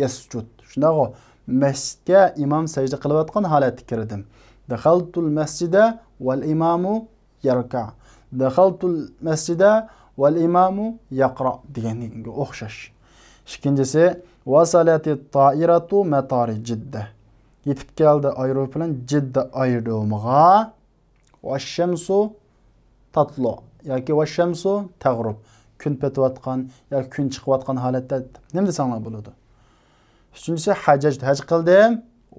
يەسجۇد. شۇنداقغۇ؟ مەسچىتكە ئىمام سەجدە قىلىۋاتقان ھالەتتە كىردىم. دەخەلتۇل مەسجىدە ۋەل ئىمامۇ يەركە. دەخەلتۇل مەسجىدە ۋەل ئىمامۇ يەقرا دېگەنگە ئوخشاش. ئىككىنچىسى، ۋەسەلەتىت تائىراتۇ مەتارى جىددە. يېتىپ كەلدى ئايروپىلان جىددە ئايرودرومىغا. ۋەششەمسۇ تەتلۇ ياكى ۋەششەمسۇ تەغرۇب. كۈن پېتىۋاتقان ياكى كۈن چىقىۋاتقان ھالەتتە نېمە دېسەڭلار بولىدۇ. ئۈچىنچىسى، ھەجەجتۇ، ھەج قىلدىم.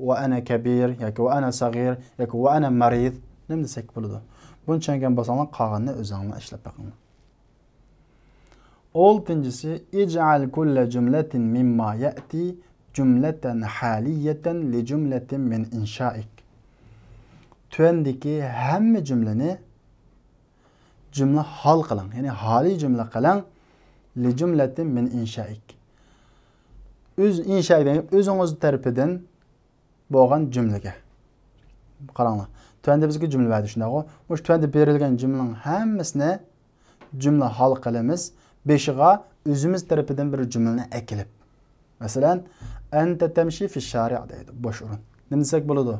ۋە ئەنە كەبىر ياكى ۋە ئەنە سەغىر ياكى ۋە ئەنە مەرىز. نېمە دېسەك بولىدۇ. بۇنى چۈشەنگەن بولساڭلار، قالغىنىنى ئۆزۈڭلار ئىشلەپ بېقىڭلار. ئالتىنچىسى، ئىجئەل كۇللە جۈملەتىن مىمما يەتى جۈملەتەن ھالىيەتەن لىجۈملەتىن مىن ئىنشائىك. تۆۋەندىكى ھەممە جۈملىنى جۈملە ھال قىلىڭ. يەنى ھالىي جۈملە قىلىڭ. لىجۈملەتىن مىن ئىنشائىك. ئۆز ئىنشائىك دېگەن گەپ ئۆزىڭىز تەرىپىدىن بولغان جۈملىگە. قاراڭلار. تۆۋەندە بىزگە جۈملە بەردى، شۇنداقغۇ؟ مۇشۇ تۆۋەندە بېرىلگەن جۈملىنىڭ ھەممىسىنى جۈملە ھال قىلىمىز. بېشىغا ئۆزىمىز تەرىپىدىن بىر جۈملىنى ئەكېلىپ. مەسىلەن، ئەنتە تەمشى فىششارىئ دەيدۇ. بوش ئورۇن. نېمە دېسەك بولىدۇ؟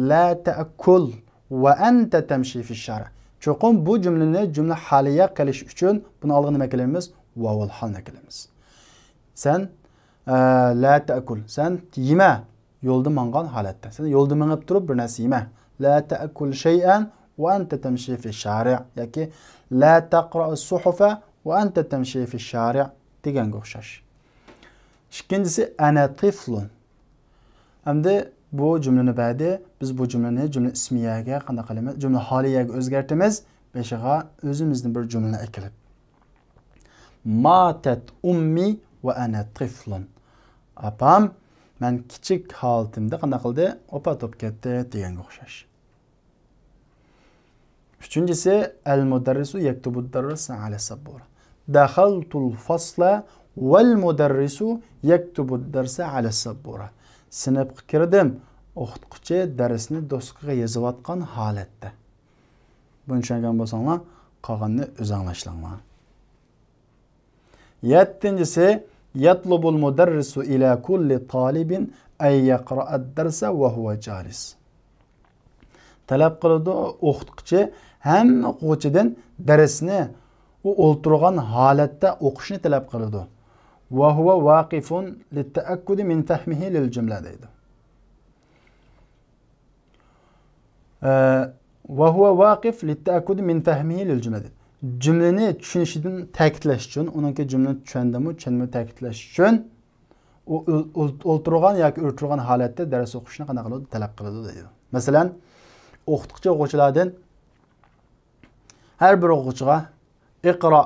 لا تەئكۇل ۋە ئەنتە تەمشى فىششارىئ. چوقۇم بۇ جۈملىنى جۈملە ھالىيە قىلىش ئۈچۈن بۇنىڭ ئالدىغا نېمە ئەكېلىمىز؟ ۋاۋۇل ھالنى ئەكېلىمىز. سەن، ئە، لا تەئكۇل. سەن يېمە. يولدا ماڭغان ھالەتتە. سەن يولدا مېڭىپ تۇرۇپ بىر نەرسە يېمە. لا تەئكۇل شەيئەن ۋە ئەنتە تەمشى فىششارىئ. ياكى لا تەقرەئۇس سۇھۇفە ۋە ئەنتە تەمشى فىششارىئ دېگەنگە ئوخشاش. ئىككىنچىسى، ئەنە تىفلۇن. ئەمدى بۇ جۈملىنى بەردى. بىز بۇ جۈملىنى جۈملە ئىسمىيەگە قانداق قىلىمىز؟ جۈملە ھالىيەگە ئۆزگەرتىمىز. بېشىغا ئۆزىمىزدىن بىر جۈملىنى ئەكېلىپ. ماتەت ئۇممى ۋە ئەنە تىفلۇن. ئاپام مەن كىچىك ھالىتىمدە قانداق قىلدى؟ ۋاپات بولۇپ كەتتى دېگەنگە ئوخشاش. ئۈچىنچىسى، ئەل مۇدەررىسۇ يەكتۇبۇد دەرسە ئەلە سەببۇرە. دەخەلتۇل فەسلە ۋەل مۇدەررىسۇ يەكتۇبۇد دەرسە ئەلە سەببۇرە. سىنىپقا كىردىم. ئوقۇتقۇچى دەرسنى دوسكىغا يېزىۋاتقان ھالەتتە. بۇنى چۈشەنگەن بولساڭلار، قالغىنىنى ئۆزۈڭلار ئىشلەڭلار. يەتتىنچىسى، يەتلۇبۇل مۇدەررىسۇ ئىلە كۇللى تالىبىن ئەن يەقرەئەد دەرسە ۋە ھۇۋە جالىس. تەلەپ قىلىدۇ ئوقۇتقۇچى ھەممە ئوقۇغۇچىدىن دەرسنى ئۇ ئولتۇرغان ھالەتتە ئوقۇشنى تەلەپ قىلىدۇ. ۋە ھۇۋە ۋاقىفۇن لىتتەئەككۇدى مىن فەھمىھى لىل جۈملە دەيدۇ. ئە، ۋە ھۇۋە ۋاقىف لىتتەئەككۇدى مىن فەھمىھى لىل جۈملە دەيدۇ. جۈملىنى چۈشىنىشىدىن تەكىتلەش ئۈچۈن، ئۇنىڭكى جۈملىنى چۈشەندىمۇ، چۈشەنمىدىمۇ تەكىتلەش ئۈچۈن، ئۇ ئول-، ئول-، ئولتۇرغان ياكى ئولتۇرغان ھالەتتە دەرس ئوقۇشنى قانداق قىلىدۇ؟ تەلەپ قىلىدۇ دەيدۇ. مەسىلەن، ئوقۇتقۇچى ئوقۇغۇچىلاردىن ھەر بىر ئوقۇغۇچىغا ئىقرا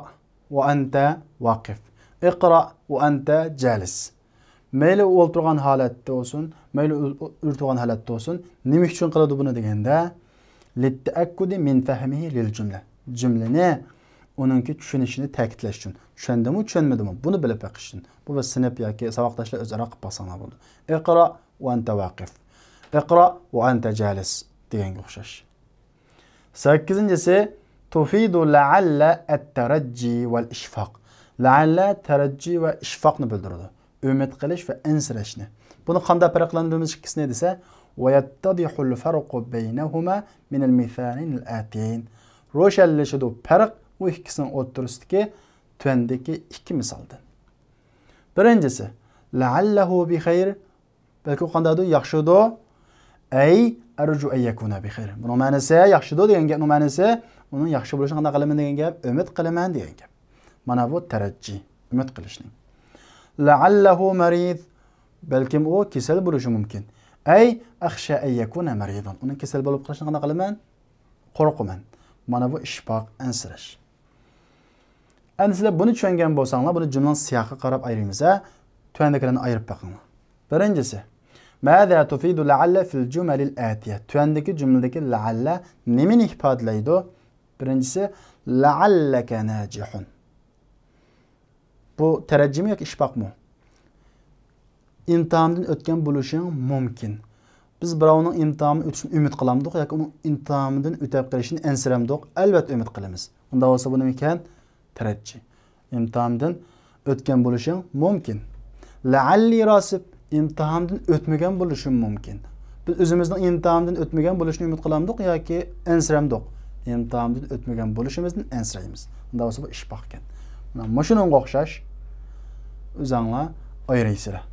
ۋە ئەنتە ۋاقىف، ئىقرا ۋە ئەنتە جالىس. مەيلى ئۇ ئولتۇرغان ھالەتتە بولسۇن، مەيلى ئۇ-، ئۇ-، ئولتۇرغان ھالەتتە بولسۇن، نېمە ئۈچۈن قىلىدۇ بۇنى دېگەندە، لىتتەئەككۇدى مىن فەھمىھى لىل جۈملە. جۈملىنى ئۇنىڭكى چۈشىنىشىنى تەكىتلەش ئۈچۈن. چۈشەندىمۇ، چۈشەنمىدىمۇ؟ بۇنى بىلىپ بېقىش ئۈچۈن. بۇ بىر سىنىپ ياكى ساۋاقداشلار ئۆزئارا قىلىپ باقساڭلار بولىدۇ. ئىقرا ۋە ئەنتە ۋاقىف. ئىقرا ۋە ئەنتە جالىس دېگەنگە ئوخشاش. سەككىزىنچىسى، تۇفىدۇ لەئەللە ئەتتەرەججى ۋەل ئىشفاق. لەئەللە تەرەججى ۋە ئىشفاقنى بىلدۈرىدۇ. ئۈمىد قىلىش ۋە ئەنسىرەشنى. بۇنى قانداق پەرقلەندۈرىمىز ئىككىسىنى دېسە، ۋەيەتتەزىھۇل فەرقۇ بەينەھۇمە مىنەل مىسالەينىل ئەتىيەين. روشەنلىشىدۇ پەرق ئۇ ئىككىسىنىڭ ئوتتۇرىسىدىكى تۆۋەندىكى ئىككى مىسالدىن. بىرىنچىسى، لەئەللەھۇ بىخەير. بەلكى ئۇ قانداقدۇ؟ ياخشىدۇ. ئەي ئەرجۇ ئەن يەكۇنە بىخەير. بۇنىڭ مەنىسى ياخشىدۇ دېگەن گەپنىڭ مەنىسى ئۇنىڭ ياخشى بولۇشىنى قانداق قىلىمەن دېگەن گەپ، ئۈمىد قىلىمەن دېگەن گەپ. مانا بۇ تەرەججى، ئۈمىد قىلىشنىڭ. لەئەللەھۇ مەرىز. بەلكىم ئۇ كېسەل بولۇشى مۇمكىن. ئەي ئەخشە ئەن يەكۇنە مەرىزەن. ئۇنىڭ كېسەل بولۇپ قېلىشىنى قانداق قىلىمەن؟ قورقىمەن. مانا بۇ ئىشفاق، ئەنسىرەش. ئەمدى سىلەر بۇنى چۈشەنگەن بولساڭلار، بۇنى جۈملىنىڭ سىياقىغا قاراپ ئايرىيمىز، ھە؟ تۆۋەندىكىلەرنى ئايرىپ بېقىڭلار. بىرىنچىسى، ماذا تفيد لعل في الجمل الآتية؟ تۆۋەندىكى جۈملىدىكى لەئەللە نېمىنى ئىپادىلەيدۇ؟ بىرىنچىسى، لەئەللەكە ناجىھۇن. بۇ تەرەججىمۇ ياكى ئىشپاقمۇ؟ ئىمتىھاندىن ئۆتكەن بولۇشۇڭ مۇمكىن. بىز بىراۋنىڭ ئىمتىھاننى ئۆتۈشىنى ئۈمىد قىلامدۇق ياكى ئۇنىڭ ئىمتىھاندىن ئۆتەپ قېلىشىنى ئەنسىرەمدۇق؟ ئەلۋەتتە ئۈمىد قىلىمىز. ئۇنداق بولسا بۇ نېمىكەن؟ تەرەججى. ئىمتىھاندىن ئۆتكەن بولۇشۇڭ مۇمكىن. لەئەللى راسىب، ئىمتىھاندىن ئۆتمىگەن بولۇشۇم مۇمكىن. بىز ئۆزىمىزنىڭ ئىمتىھاندىن ئۆتمىگەن بولۇشىنى ئۈمىد قىلامدۇق ياكى ئەنسىرەمدۇق؟ ئىمتىھاندىن ئۆتمىگەن بولۇشىمىزدىن ئەنسىرەيمىز. ئۇنداق بولسا بۇ ئىشپاقكەن. مانا مۇشۇنىڭغا ئوخشاش ئۆزەڭلار ئايرىيسىلەر.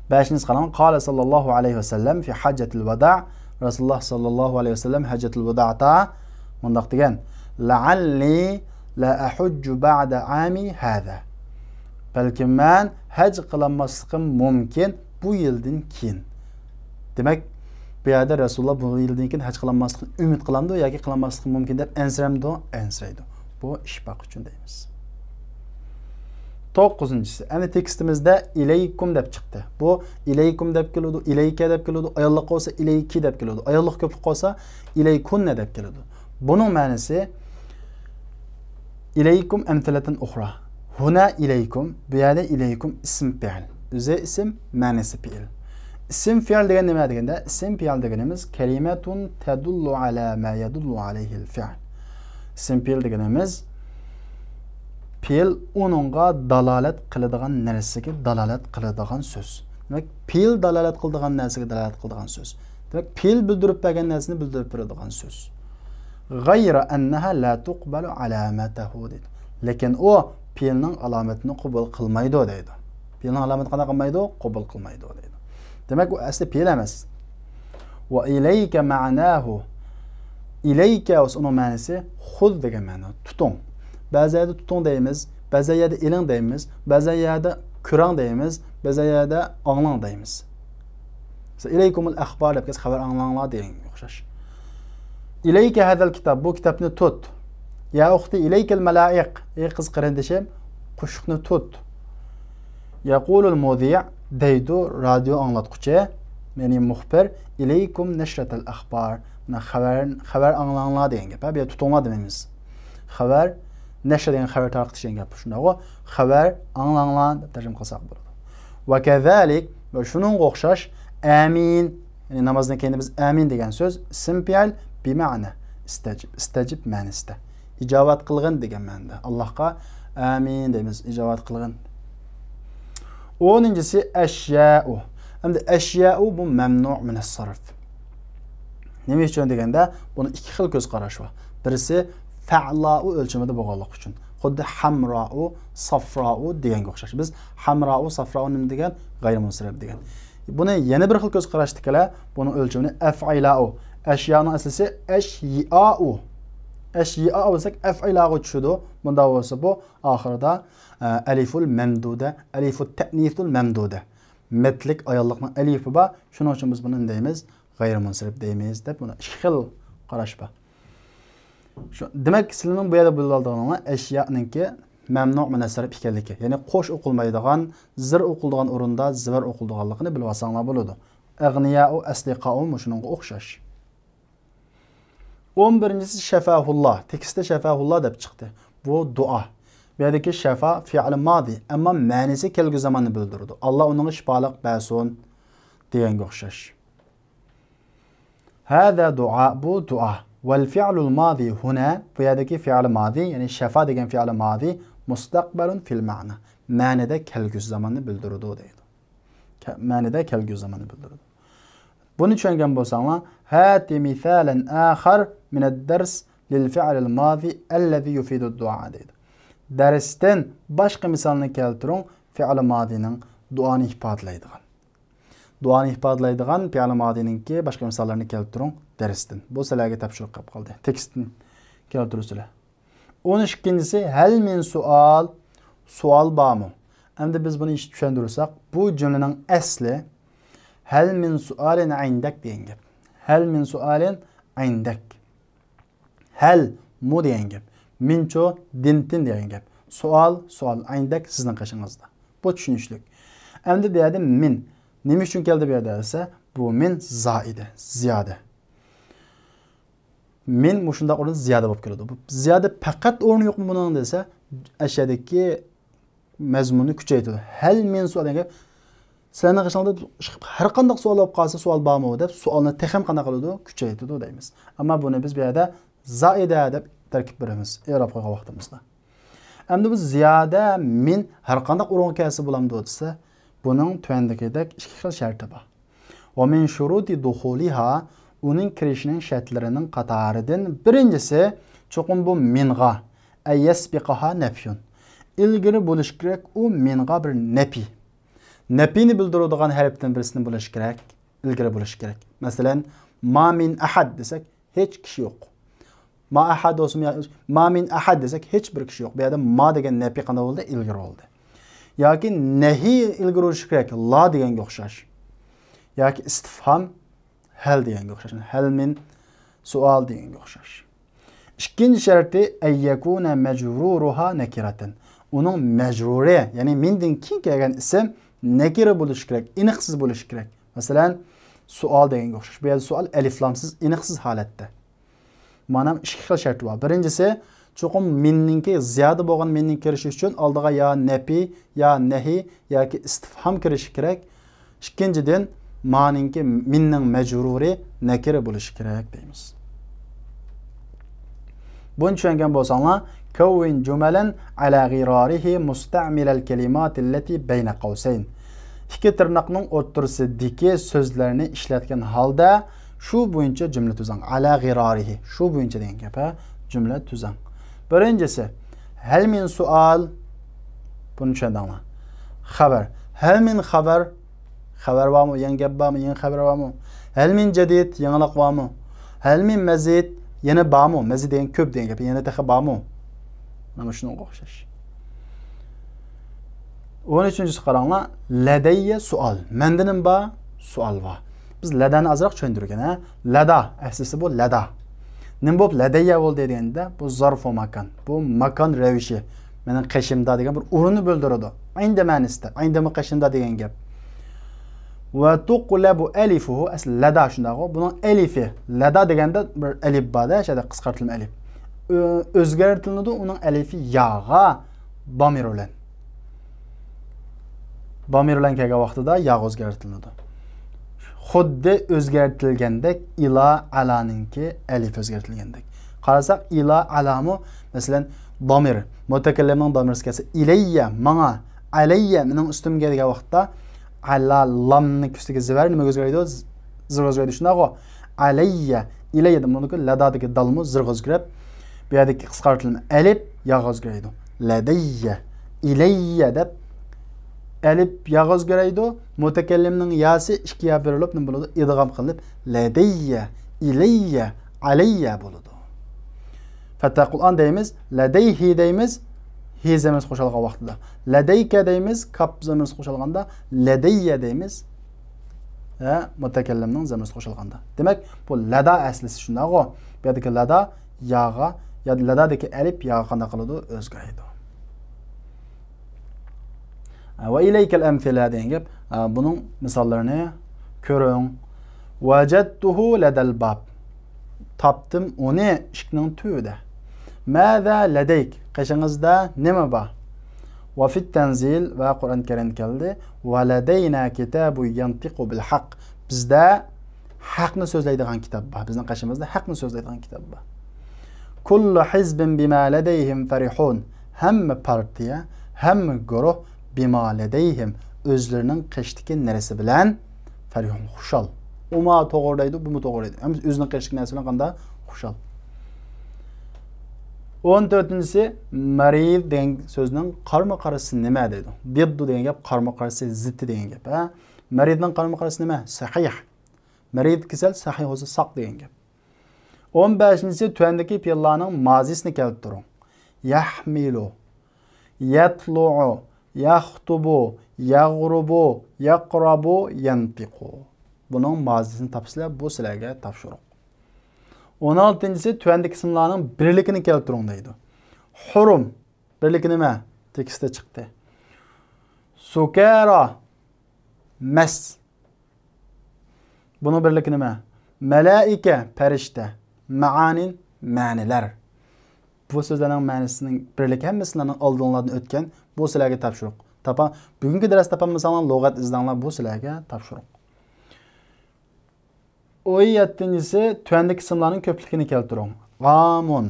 بەشىنچىسى قاراڭ، قال صلى الله عليه وسلم في حجة الوداع. رەسۇلۇللاھ ساللاللاھۇ ئەلەيھى ۋەسەللەم ھەججەتۇل ۋادائدا مۇنداق دېگەن: لعلي لا أحج بعد عامي هذا. بەلكىم مەن ھەج قىلالماسلىقىم مۇمكىن بۇ يىلدىن كېيىن. دېمەك، بۇ يەردە رەسۇلۇللاھ بۇ يىلدىن كېيىن ھەج قىلالماسلىقىنى ئۈمىد قىلامدۇ ياكى قىلالماسلىقى مۇمكىن دەپ ئەنسىرەمدۇ؟ ئەنسىرەيدۇ. بۇ ئىشپاق ئۈچۈن دەيمىز. توققۇزىنچىسى، ئەمدى تېكىستىمىزدە ئىلەيكۇم دەپ چىقتى. بۇ ئىلەيكۇم دەپ كېلىدۇ، ئىلەيكە دەپ كېلىدۇ، ئاياللىققا بولسا ئىلەيكى دەپ كېلىدۇ، ئاياللىق كۆپلۈك بولسا ئىلەيكۇننە دەپ كېلىدۇ. بۇنىڭ مەنىسى، ئىلەيكۇم ئەمسىلەتۇن ئۇخرا. ھۇنا ئىلەيكۇم، بۇ يەردە ئىلەيكۇم ئىسىم پېئىل. ئۆزى ئىسىم، مەنىسى پېئىل. ئىسىم پېئىل دېگەن نېمە دېگەندە، ئىسىم پېئىل دېگىنىمىز كەلىمەتۇن تەدۇللۇ ئەلا ما يەدۇللۇ ئەلەيھىل فېئىل. ئىسىم پېئىل دېگىنىمىز پېئىل ئۇنىڭغا دالالەت قىلىدىغان نەرسىگە دالالەت قىلىدىغان سۆز. دېمەك، پېئىل دالالەت قىلىدىغان نەرسىگە دالالەت قىلىدىغان سۆز. دېمەك، پېئىل بىلدۈرۈپ بەرگەن نەرسىنى بىلدۈرۈپ بېرىدىغان سۆز. غەيرە ئەننەھا لا تۇقبەلۇ ئالامەتەھۇ دەيدۇ. لېكىن ئۇ پېئىلنىڭ ئالامىتىنى قوبۇل قىلمايدۇ دەيدۇ. پېئىلنىڭ ئالامىتىنى قانداق قىلمايدۇ؟ قوبۇل قىلمايدۇ دەيدۇ. دېمەك، ئۇ ئەسلى پېئىل ئەمەس. ۋە ئىلەيكە مەناھۇ. ئىلەيكە بولسا ئۇنىڭ مەنىسى خۇذ دېگەن مەنىدە، تۇتۇڭ. بەزى يەردە تۇتۇڭ دەيمىز، بەزى يەردە ئېلىڭ دەيمىز، بەزى يەردە كۆرەڭ دەيمىز، بەزى يەردە ئاڭلاڭ دەيمىز. مەسىلەن، ئىلەيكۇمۇل ئەخبار دەپ كەلسە، خەۋەر ئاڭلاڭلار دېگەنگە ئوخشاش. ئىلەيكە ھەزەل كىتاب، بۇ كىتابنى تۇت. يا ئۇختى ئىلەيكەل مەلائىق، ئەي قىز قېرىندىشىم، قۇشلۇقنى تۇت. يەقۇلۇل مۇزىئ، دەيدۇ رادىيو ئاڭلاتقۇچى، يەنى مۇخبىر، ئىلەيكۇم نەشرەتەل ئەخبار، مانا خەۋەر، خەۋەر ئاڭلاڭلار دېگەن گەپ. ھە، بۇ يەردە تۇتۇڭلار دېمەيمىز. خەۋەر، نەشر دېگەن خەۋەر تارقىتىش دېگەن گەپ، شۇنداقغۇ؟ خەۋەر ئاڭلاڭلار دەپ تەرجىمە قىلساق بولىدۇ. ۋە كەزالىك، ۋە شۇنىڭغا ئوخشاش، ئامىن، يەنى نامازدىن كېيىن بىز ئامىن دېگەن سۆز ئىسىم پېئىل بىمەنە ئىستەجىب، ئىستەجىب مەنىسىدە. ئىجابەت قىلغىن دېگەن مەنىدە. ئاللاھقا ئامىن دەيمىز، ئىجابەت قىلغىن. ئونىنچىسى ئەشيائۇ. ئەمدى ئەشيائۇ بۇ مەمنۇ مىنەس سەرف. نېمە ئۈچۈن دېگەندە، بۇنىڭ ئىككى خىل كۆز قاراش بار. بىرسى فەئلاۇ ئۆلچىمىدە بولغانلىقى ئۈچۈن. خۇددى ھەمراۇ، سافراۇ دېگەنگە ئوخشاش. بىز ھەمراۇ، سافراۇ نېمە دېگەن؟ غەيرىمۇنسەرىپ دېگەن. بۇنى يەنە بىر خىل كۆز قاراشتىكىلەر بۇنىڭ ئۆلچىمىنى ئەفئىلاۇ. ئەشيانىڭ ئەسلىسى ئەشيىئاۇ. ئەشيىئاۇ دېسەك ئەفئىلاغا چۈشىدۇ. بۇنداق بولسا بۇ ئاخىرىدا، ئە، ئەلىفۇل مەمدۇدە، ئەلىفۇت تەئنىسۇل مەمدۇدە. مەتلىك ئاياللىقنىڭ ئەلىفى بار. شۇنىڭ ئۈچۈن بىز بۇنى نېمە دەيمىز؟ غەيرىمۇنسەرىپ دەيمىز دەپ بۇنى ئىككى خىل قاراش بار. شۇ، دېمەك، سىلەرنىڭ بۇ يەردە بىلىۋالىدىغىنىڭلار ئەشيانىڭكى مەمنۇ مىنەس سەرف ئىكەنلىكى، يەنى قوش ئوقۇلمايدىغان، زىر ئوقۇلىدىغان ئورۇندا زىبەر ئوقۇلىدىغانلىقىنى بىلىۋالساڭلار بولىدۇ. ئەغنىيائۇ، ئەسلىقائۇ مۇشۇنىڭغا ئوخشاش. ئون بىرىنچىسى شەفاھۇللا. تېكىستتە شەفاھۇللا دەپ چىقتى. بۇ دۇئا. بۇ يەردىكى شەفا فېئىل مادى، ئەمما مەنىسى كەلگۈ زاماننى بىلدۈرىدۇ. ئاللا ئۇنىڭغا شىپالىق بەرسۇن دېگەنگە ئوخشاش. ھازا دۇئا، بۇ دۇئا. ۋەل فېئىلۇل مادى ھۇنا، بۇ يەردىكى فېئىل مادى، يەنى شەفا دېگەن فېئىل مادى، مۇستەقبەلۇن فىل مەنا، مەنىدە كەلگۈسى زاماننى بىلدۈرىدۇ دەيدۇ. كە-، مەنىدە كەلگۈسى زاماننى بىلدۈرىدۇ. بۇنى چۈشەنگەن بولساڭلار، ھاتى مىسالەن ئاخار مىنەد دەرس لىل فېئىلىل مادى ئەللەزى يۇفىدۇد دۇئا دەيدۇ. دەرستىن باشقا مىسالنى كەلتۈرۈڭ، فېئىل مادىنىڭ دۇئانى ئىپادىلەيدىغان. دۇئانى ئىپادىلەيدىغان پېئىل مادىنىڭكى باشقا مىساللىرىنى كەلتۈرۈڭ دەرستىن. بۇ سىلەرگە تاپشۇرۇق قېلىپ قالدى. تېكىستتىن كەلتۈرسىلەر. ئون ئىككىنچىسى، ھەل مىن سوئال؟ سوئال بارمۇ؟ ئەمدى بىز بۇنى چۈشەندۈرسەك، بۇ جۈملىنىڭ ئەسلى ھەل مىن سوئالىن ئىندەك دېگەن گەپ. ھەل مىن سوئالىن ئىندەك. ھەل، مۇ دېگەن گەپ. مىنچۇ، دىنتىن دېگەن گەپ. سوئال، سوئال، ئىندەك، سىزنىڭ قېشىڭىزدا. بۇ چۈشىنىشلىك. ئەمدى بۇ يەردە مىن نېمە ئۈچۈن كەلدى بۇ يەردە دېسە، بۇ مىن زائىدە، زىيادە. مىن مۇشۇنداق ئورۇندا زىيادە بولۇپ كېلىدۇ. بۇ زىيادە پەقەت ئورنى يوقمۇ بۇنىڭ دېسە، ئەشەدىكى مەزمۇننى كۈچەيتىدۇ. ھەل مىن سوئال دېگەن گەپ، سىلەرنىڭ قېشىڭلاردا ھەر قانداق سوئال بولۇپ قالسا، سوئال بارمۇ دەپ سوئالنى تېخىمۇ قانداق قىلىدۇ؟ كۈچەيتىدۇ دەيمىز. ئەمما بۇنى بىز بۇ يەردە زائىدە دەپ تەركىب بېرىمىز ئېراب قويغان ۋاقتىمىزدا. ئەمدى بۇ زىيادە مىن ھەر قانداق ئورۇنغا كەلسە بولامدۇ دېسە، بۇنىڭ تۆۋەندىكىدەك ئىككى خىل شەرتى بار. ومن شروط دخولها، ئۇنىڭ كىرىشىنىڭ شەرتلىرىنىڭ قاتارىدىن بىرىنچىسى، چوقۇم بۇ مىنغا، أن يسبقها نفي، ئىلگىرى بولۇشى كېرەك ئۇ مىنغا بىر نەپى. نەپىنى بىلدۈرىدىغان ھەرپتىن بىرسىنى بولۇشى كېرەك، ئىلگىرى بولۇشى كېرەك. مەسىلەن، ما من أحد دېسەك، ھېچ كىشى يوق. ما أحد بولسىمۇ يا ما من أحد دېسەك، ھېچ بىر كىشى يوق. بۇ يەردە ما دېگەن نەپى قانداق بولدى؟ ئىلگىرى بولدى. ياكى نەھى ئىلگىرى بولۇشى كېرەك، لا دېگەنگە ئوخشاش. ياكى ئىستىفھام، ھەل دېگەنگە ئوخشاش. ھەل مىن سوئال دېگەنگە ئوخشاش. ئىككىنچى شەرتى، أن يكون مجرورها نكرة. ئۇنىڭ مەجرۇرى، يەنى مىندىن كېيىن كەلگەن ئىسىم نەكىرە بولۇشى كېرەك، ئېنىقسىز بولۇشى كېرەك. مەسىلەن، سوئال دېگەنگە ئوخشاش. بۇ يەردە سوئال ئەلىفلامسىز، ئېنىقسىز ھالەتتە. مانا ئىككى خىل شەرتى بار. بىرىنچىسى، چوقۇم مىننىڭكى، زىيادە بولغان مىننىڭ كىرىشى ئۈچۈن ئالدىغا يا نەپى، يا نەھى ياكى ئىستىفھام كىرىشى كېرەك. ئىككىنچىدىن، مانىڭكى مىننىڭ مەجرۇرى نەكىرە بولۇشى كېرەك دەيمىز. بۇنى چۈشەنگەن بولساڭلار، كون جملا على غراره مستعمل الكلمات التي بين قوسين. ئىككى تىرناقنىڭ ئوتتۇرىسىدىكى سۆزلەرنى ئىشلەتكەن ھالدا شۇ بويىچە جۈملە تۈزۈڭ. على غراره. شۇ بويىچە دېگەن گەپ، ھە؟ جۈملە تۈزۈڭ. بىرىنچىسى، هل من سؤال؟ بۇنى چۈشەندىڭلار. خەۋەر. هل من خبر؟ خەۋەر بارمۇ؟ يېڭى گەپ بارمۇ؟ يېڭى خەۋەر بارمۇ؟ هل من جديد؟ يېڭىلىق بارمۇ؟ هل من مزيد؟ يەنە بارمۇ؟ مەزىد دېگەن كۆپ دېگەن گەپ. يەنە تېخى بارمۇ؟ مانا شۇنىڭغا ئوخشاش. ئون ئۈچىنچىسى قاراڭلار. لدي سؤال. مەندىنمۇ بار؟ سوئال بار. بىز لدانى ئازراق چۈشەندۈرگەن، ھە؟ لدا، ئەسلىسى بۇ لدا. نېمە بولۇپ لدي بولدى دېگەندە، بۇ زارفۇ ماكان. بۇ ماكان رەۋىشى. مېنىڭ قېشىمدا دېگەن بىر ئورۇننى بىلدۈرىدۇ. عند مەنىسىدە، عندمۇ قېشىمدا دېگەن گەپ. وتقلب ألفه، ئەسلى لدا شۇنداقغۇ. بۇنىڭ ئەلىفى، لدا دېگەندە بىر ئەلىپ بار-دە، شۇ يەردە قىسقارتىلما ئەلىپ. ئۆ-، ئۆزگەرتىلىدۇ ئۇنىڭ ئەلىفى ياغا، ضمير بىلەن. ضمير بىلەن كەلگەن ۋاقتىدا ياغا ئۆزگەرتىلىدۇ. خۇددى ئۆزگەرتىلگەندەك إلى، علانىڭكى ئەلىفى ئۆزگەرتىلگەندەك. قارىساق، إلى، علامۇ، مەسىلەن، ضمير، مۇتەكەللىمنىڭ ضميرسى كەلسە، إلي، ماڭا، علي، مېنىڭ ئۈستۈمگە دېگەن ۋاقىتتا، على لامنىڭ ئۈستىگە زىبەر نېمىگە ئۆزگىرەيدۇ؟ زىرغا ئۆزگىرەيدۇ، شۇنداقغۇ؟ علي، إلي دېدىم. بۇنىڭكى لدادىكى دالمۇ زىرغا ئۆزگىرىپ، بۇ يەردىكى قىسقارتىلما ئەلىپ ياغا ئۆزگىرەيدۇ. لدي، إلي دەپ ئەلىپ ياغا ئۆزگىرەيدۇ. مۇتەكەللىمنىڭ ياسى ئىككى يا بېرىلىپ نېمە بولىدۇ؟ ئىدغام قىلىنىپ، لدي، إلي، علي بولىدۇ. فتقول، ئان دەيمىز، لديه دەيمىز، ھى زەمىرىسى قوشۇلغان ۋاقتىدا. لديك دەيمىز، كاپ زەمىرىسى قوشۇلغاندا، لدي دەيمىز. ھە، مۇتەكەللىمنىڭ زەمىرىسى قوشۇلغاندا. دېمەك، بۇ لدا ئەسلىسى شۇنداقغۇ. بۇ يەردىكى لدا ياغا، يا لدادىكى ئەلىپ ياغا قانداق قىلىدۇ؟ ئۆزگىرەيدۇ. ۋە ئىلەيكەل ئەمسىلە دېگەن گەپ، ئە، بۇنىڭ مىساللىرىنى كۆرۈڭ. ۋەجەدتۇھۇ لەدەل باب. تاپتىم ئۇنى ئىشىكنىڭ تۈۋىدە. ماذا لديك؟ قېشىڭىزدا نېمە بار؟ ۋە فىت تەنزىل، ۋە قۇرئان كەرىمدە كەلدى. ۋە لدەينا كىتابۇن يەنتىقۇ بىل ھەق. بىزدە ھەقنى سۆزلەيدىغان كىتاب بار. بىزنىڭ قېشىمىزدا ھەقنى سۆزلەيدىغان كىتاب بار. كۇللۇ ھىزبىن بىما لەدەيھىم فەرىھۇن. ھەممە پارتىيە، ھەممە گۇرۇھ بىما لەدەيھىم، ئۆزلىرىنىڭ قېشىدىكى نەرسە بىلەن فەرىھۇن، خۇشال. ئۇمۇ توغرا دەيدۇ، بۇمۇ توغرا دەيدۇ. ھەممىسى ئۆزىنىڭ قېشىدىكى نەرسە بىلەن قانداق؟ خۇشال. ئون تۆتىنچىسى، مەرىز دېگەن سۆزنىڭ قارىمۇ قارشىسى نېمە دەيدۇ؟ دىددۇ دېگەن گەپ قارىمۇ قارشىسى، زىتى دېگەن گەپ، ھە؟ مەرىزنىڭ قارىمۇ قارشىسى نېمە؟ سەھىھ. مەرىز كېسەل، سەھىھ بولسا ساق دېگەن گەپ. ئون بەشىنچىسى، تۆۋەندىكى پېئىللارنىڭ مازىسىنى كەلتۈرۈڭ. يەھمىلۇ، يەتلۇئۇ، يەختۇبۇ، يەغرۇبۇ، يەقرەبۇ، يەنتىقۇ. بۇنىڭ مازىسىنى تاپىسىلەر، بۇ سىلەرگە تاپشۇرۇق. ئون ئالتىنچىسى، تۆۋەندىكى ئىسىملارنىڭ بىرلىكىنى كەلتۈرۈڭ دەيدۇ. ھۇرۇم، بىرلىكى نېمە؟ تېكىستتە چىقتى. سۇكارا، مەس. بۇنىڭ بىرلىكى نېمە؟ مەلائىكە، پەرىشتە. مەئانىن، مەنىلەر. بۇ سۆزلەرنىڭ مەنىسىنىڭ بىرلىكى ھەممە سىلەرنىڭ ئالدىڭلاردىن ئۆتكەن. بۇ سىلەرگە تاپشۇرۇق. تاپا-، بۈگۈنكى دەرس تاپالمىساڭلار، لۇغەت ئىزدەڭلار، بۇ سىلەرگە تاپشۇرۇق. ئون يەتتىنچىسى، تۆۋەندىكى ئىسىملارنىڭ كۆپلۈكىنى كەلتۈرۈڭ. ئامۇن،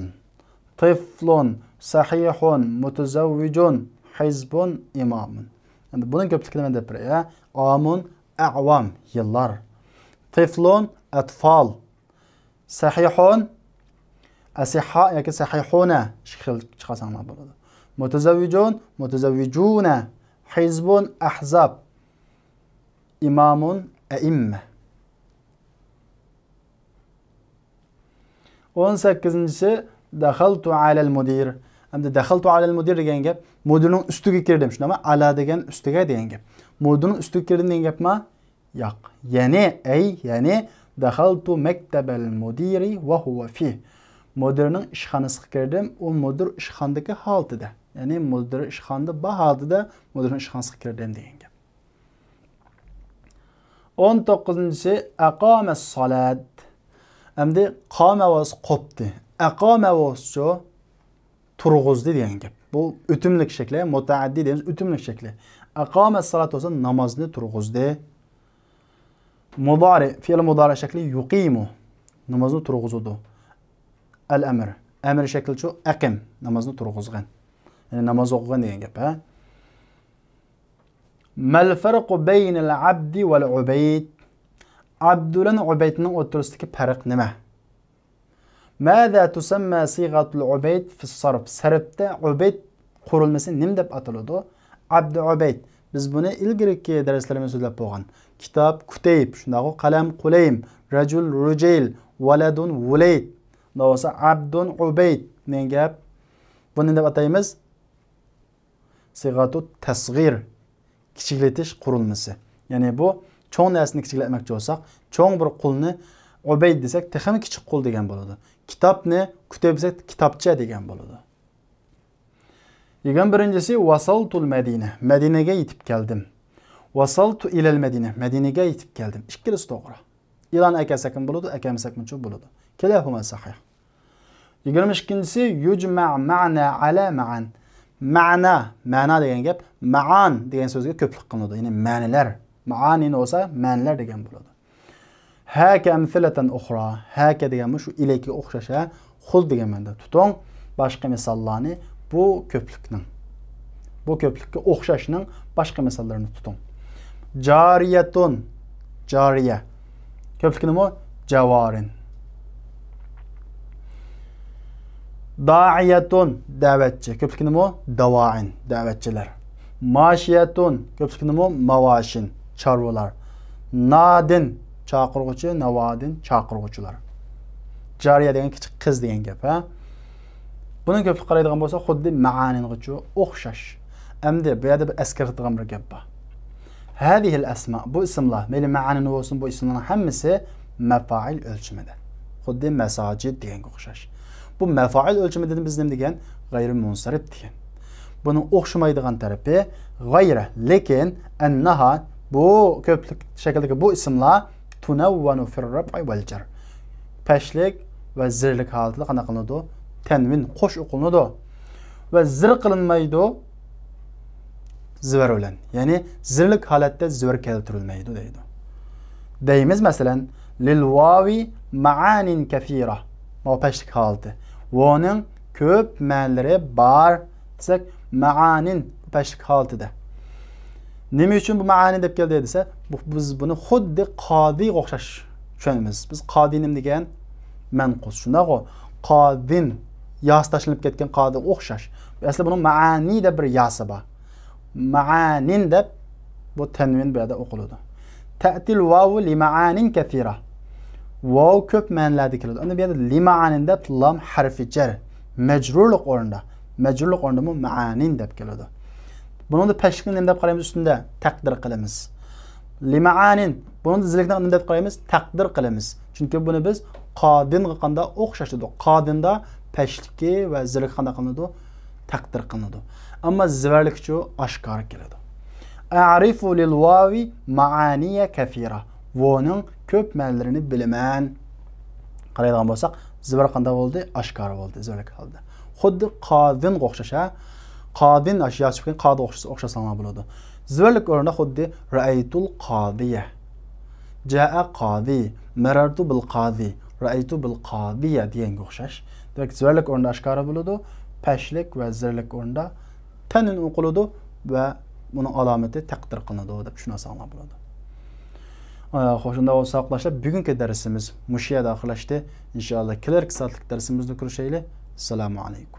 تىفلۇن، سەھىھۇن، مۇتەزەۋۋىجۇن، ھىزبۇن، ئىمامۇن. ئەمدى بۇنىڭ كۆپلۈكىنى مەن دەپ بېرەي، ھە؟ ئامۇن، ئەۋام، يىللار. تىفلۇن، ئەتفال. سەھىھۇن، ئەسىھھا ياكى سەھىھۇنە ئىككى خىل چىقارساڭلار بولىدۇ. مۇتەزەۋۋىجۇن، مۇتەزەۋۋىجۇنە. ھىزبۇن، ئەھزاب. ئىمامۇن، ئەئىممە. ئون سەككىزىنچىسى، دەخەلتۇ ئەلەل مۇدىر. ئەمدى دەخەلتۇ ئەلەل مۇدىر دېگەن گەپ، مۇدىرنىڭ ئۈستىگە كىردىم، شۇنداقمۇ؟ ئەلا دېگەن ئۈستىگە دېگەن گەپ. مۇدىرنىڭ ئۈستىگە كىردىم دېگەن گەپما؟ ياق. يەنى، ئەي، يەنى، دەخەلتۇ مەكتەبەل مۇدىرى ۋە ھۇۋە فىھ. مۇدىرنىڭ ئىشخانىسىغا كىردىم، ئۇ مۇدىر ئىشخانىدىكى ھالىتىدە. يەنى، مۇدىر ئىشخانىدا بار ھالىتىدە مۇدىرنىڭ ئىشخانىسىغا كىردىم دېگەن گەپ. ئون توققۇزىنچىسى، ئەقامەس سالات. ئەمدى قامە بولسا قوپتى. ئەقامە بولسىچۇ؟ تۇرغۇزدى دېگەن گەپ. بۇ ئۆتۈملۈك شەكلى، مۇتەئەددى دەيمىز، ئۆتۈملۈك شەكلى. ئەقامەس سالات بولسا نامازنى تۇرغۇزدى. مۇدارى، فېئىل مۇدارى شەكلى يۇقىمۇ، نامازنى تۇرغۇزىدۇ. ئەل ئەمر، ئەمر شەكلىچۇ؟ ئەقىم، نامازنى تۇرغۇزغىن. يەنى ناماز ئوقۇغىن دېگەن گەپ، ھە؟ مەل فەرقۇ بەينەل ئەبدى ۋەل ئۇبەيد. ئەبد بىلەن ئۇبەيدنىڭ ئوتتۇرىسىدىكى پەرق نېمە؟ ماذا تسمى صيغة العبيد في الصرف؟ سەرپتە ئۇبەيد قۇرۇلمىسى نېمە دەپ ئاتىلىدۇ؟ ئەبد ئۇبەيد. بىز بۇنى ئىلگىرىكى دەرسلىرىمىزدە سۆزلەپ بولغان. كىتاب كۇتەيب، شۇنداققۇ قەلەم قۇلەيم، رەجۇل رۇجەيل، ۋەلەدۇن ۋۇلەيد. بولسا ئەبدۇن ئۇبەيد دېگەن گەپ. بۇنى نېمە دەپ ئاتايمىز؟ سىغاتۇ تەسغىر، كىچىكلىتىش قۇرۇلمىسى. يەنى بۇ چوڭ نەرسىنى كىچىكلەتمەكچى بولساق، چوڭ بىر قۇلنى ئۇبەيد دېسەك، تېخىمۇ كىچىك قۇل دېگەن بولىدۇ. كىتابنى كۇتەيب دېسەك، كىتابچە دېگەن بولىدۇ. يىگىرمە بىرىنچىسى، ۋەسەلتۇل مەدىنە. مەدىنىگە يېتىپ كەلدىم. ۋەسەلتۇ ئىلەل مەدىنە. مەدىنىگە يېتىپ كەلدىم. ئىككىلىسى توغرا. ئىلانى ئەكەلسەكمۇ بولىدۇ، ئەكەلمىسەكمۇچۇ بولىدۇ. كىلاھۇما سەھىھ. يىگىرمە ئىككىنچىسى، يۇجمەئ مەئنا ئەلە مەئان. مەئنا، مەنا دېگەن گەپ، مەئان دېگەن سۆزگە كۆپلۈك قىلىنىدۇ. يەنى مەنىلەر. مەئانىن بولسا مەنىلەر دېگەن بولىدۇ. ھاكە ئەمسىلەتەن ئۇخرا. ھاكە دېگەنمۇ شۇ ئىلەككە ئوخشاش، ھە؟ خۇد دېگەن مەنىدە تۇتۇڭ. باشقا مىساللارنى بۇ كۆپلۈكنىڭ، بۇ كۆپلۈككە ئوخشاشنىڭ باشقا مىساللىرىنى تۇتۇڭ. جارىيەتۇن، جارىيە. كۆپلۈكى نېمە؟ جاۋارىن. دائىيەتۇن، دەۋەتچى. كۆپلۈكى نېمە؟ داۋائىن، دەۋەتچىلەر. ماشىيەتۇن، كۆپلۈكى نېمە؟ ماۋاشىن، چارۋىلار. نادىن، چاقىرغۇچى، ناۋادىن، چاقىرغۇچىلار. جارىيە دېگەن كىچىك قىز دېگەن گەپ، ھە؟ بۇنىڭ كۆپلۈك قارايدىغان بولسا، خۇددى مەئانىنغىچۇ ئوخشاش. ئەمدى بۇ يەردە بىر ئەسكەرتىدىغان بىر گەپ بار. ھەزىھىل ئەسما، بۇ ئىسىملار، مەيلى مەئانىن بولسۇن، بۇ ئىسىملارنىڭ ھەممىسى مەفائىل ئۆلچىمىدە. خۇددى مەساجىد دېگەنگە ئوخشاش. بۇ مەفائىل ئۆلچىمىدە بىز نېمە دېگەن؟ غەيرىي مۇنسەرىپ دېگەن. بۇنىڭ ئوخشىمايدىغان تەرىپى غەيرە، لېكىن، ئەننەھا، بۇ كۆپلۈك شەكىلدىكى بۇ ئىسىملار تۇنەۋۋەنۇ فىر رەفئى ۋەل جەر. پەشلىك ۋە زېرلىك ھالىتىدە قانداق قىلىنىدۇ؟ تەنۋىن، قوش ئوقۇلىدۇ. ۋە زېر قىلىنمايدۇ زېۋەر بىلەن. يەنى زېرلىك ھالەتتە زېۋەر كەلتۈرۈلمەيدۇ دەيدۇ. دەيمىز مەسىلەن، لىل ۋاۋى مەئانىن كەسىرە. ماۋۇ پەشلىك ھالىتى. ۋونىڭ كۆپ مەنىلىرى بار دېسەك، مەئانىن پەشلىك ھالىتىدە. نېمە ئۈچۈن بۇ مەئانىن دەپ كەلدى دېسە، بۇ، بىز بۇنى خۇددى قادىغا ئوخشاش چۈشىنىمىز. بىز قادى نېمە دېگەن؟ مەنقۇس. شۇنداقغۇ؟ قادىن، ياسى تاشلىنىپ كەتكەن قادىغا ئوخشاش. ئەسلى بۇنىڭ مەئانى دەپ بىر ياسى بار. مەئانىن دەپ بۇ تەنۋىن بۇ يەردە ئوقۇلىدۇ. تەتىل ۋاۋۇ لىمەئانىن كەسىرە. ۋاۋ كۆپ مەنىلەردە كېلىدۇ. ئەمدى بۇ يەردە لىمەئانىن دەپ لام ھەرپى جەر. مەجرۇرلۇق ئورنىدا. مەجرۇرلۇق ئورنىدىمۇ مەئانىن دەپ كېلىدۇ. بۇنىڭدا پەشلىكنى نېمە دەپ قارايمىز ئۈستىندە؟ تەقدىر قىلىمىز. لىمەئانىن. بۇنىڭدا زىلىكنى نېمە دەپ قارايمىز؟ تەقدىر قىلىمىز. چۈنكى بۇنى بىز قادىنغا قانداق ئوخشاش دېدۇق. قادىندا پەشلىكى ۋە زىلىكى قانداق قىلىنىدۇ؟ تەقدىر قىلىنىدۇ. ئەمما زېۋەرلىكچۇ ئاشكارا كېلىدۇ. أعرف للواو معاني كثيرة. ۋونىڭ كۆپ مەنىلىرىنى بىلىمەن. قارايدىغان بولساق، زىۋەر قانداق بولدى؟ ئاشكارا بولدى، زىۋەرلىك ھالدا. خۇددى قازىنغا ئوخشاش، ھە؟ قازىن ئاش-، يا چىققان قادا ئوخشاش-، ئوخشاتساڭلار بولىدۇ. زىۋەرلىك ئورنىدا خۇددى رأيت القاضي، جاء قاضي، مررت بالقاضي، رأيت بالقاضية دېگەنگە ئوخشاش. دېمەك، زىۋەرلىك ئورنىدا ئاشكارا بولىدۇ، پەشلىك ۋە زىرلىك ئورنىدا تەنۋىن ئوقۇلىدۇ ۋە بۇنىڭ ئالامىتى تەقدىر قىلىنىدۇ دەپ چۈشىنىۋالساڭلار بولىدۇ. ئە، خوش، ئۇنداق بولسا، ساۋاقداشلار، بۈگۈنكى دەرسىمىز مۇشۇ يەردە ئاخىرلاشتى. ئىنشائاللا، كېلەركى سائەتلىك دەرسىمىزدە كۆرۈشەيلى. ئەسسالامۇ ئەلەيكۇم.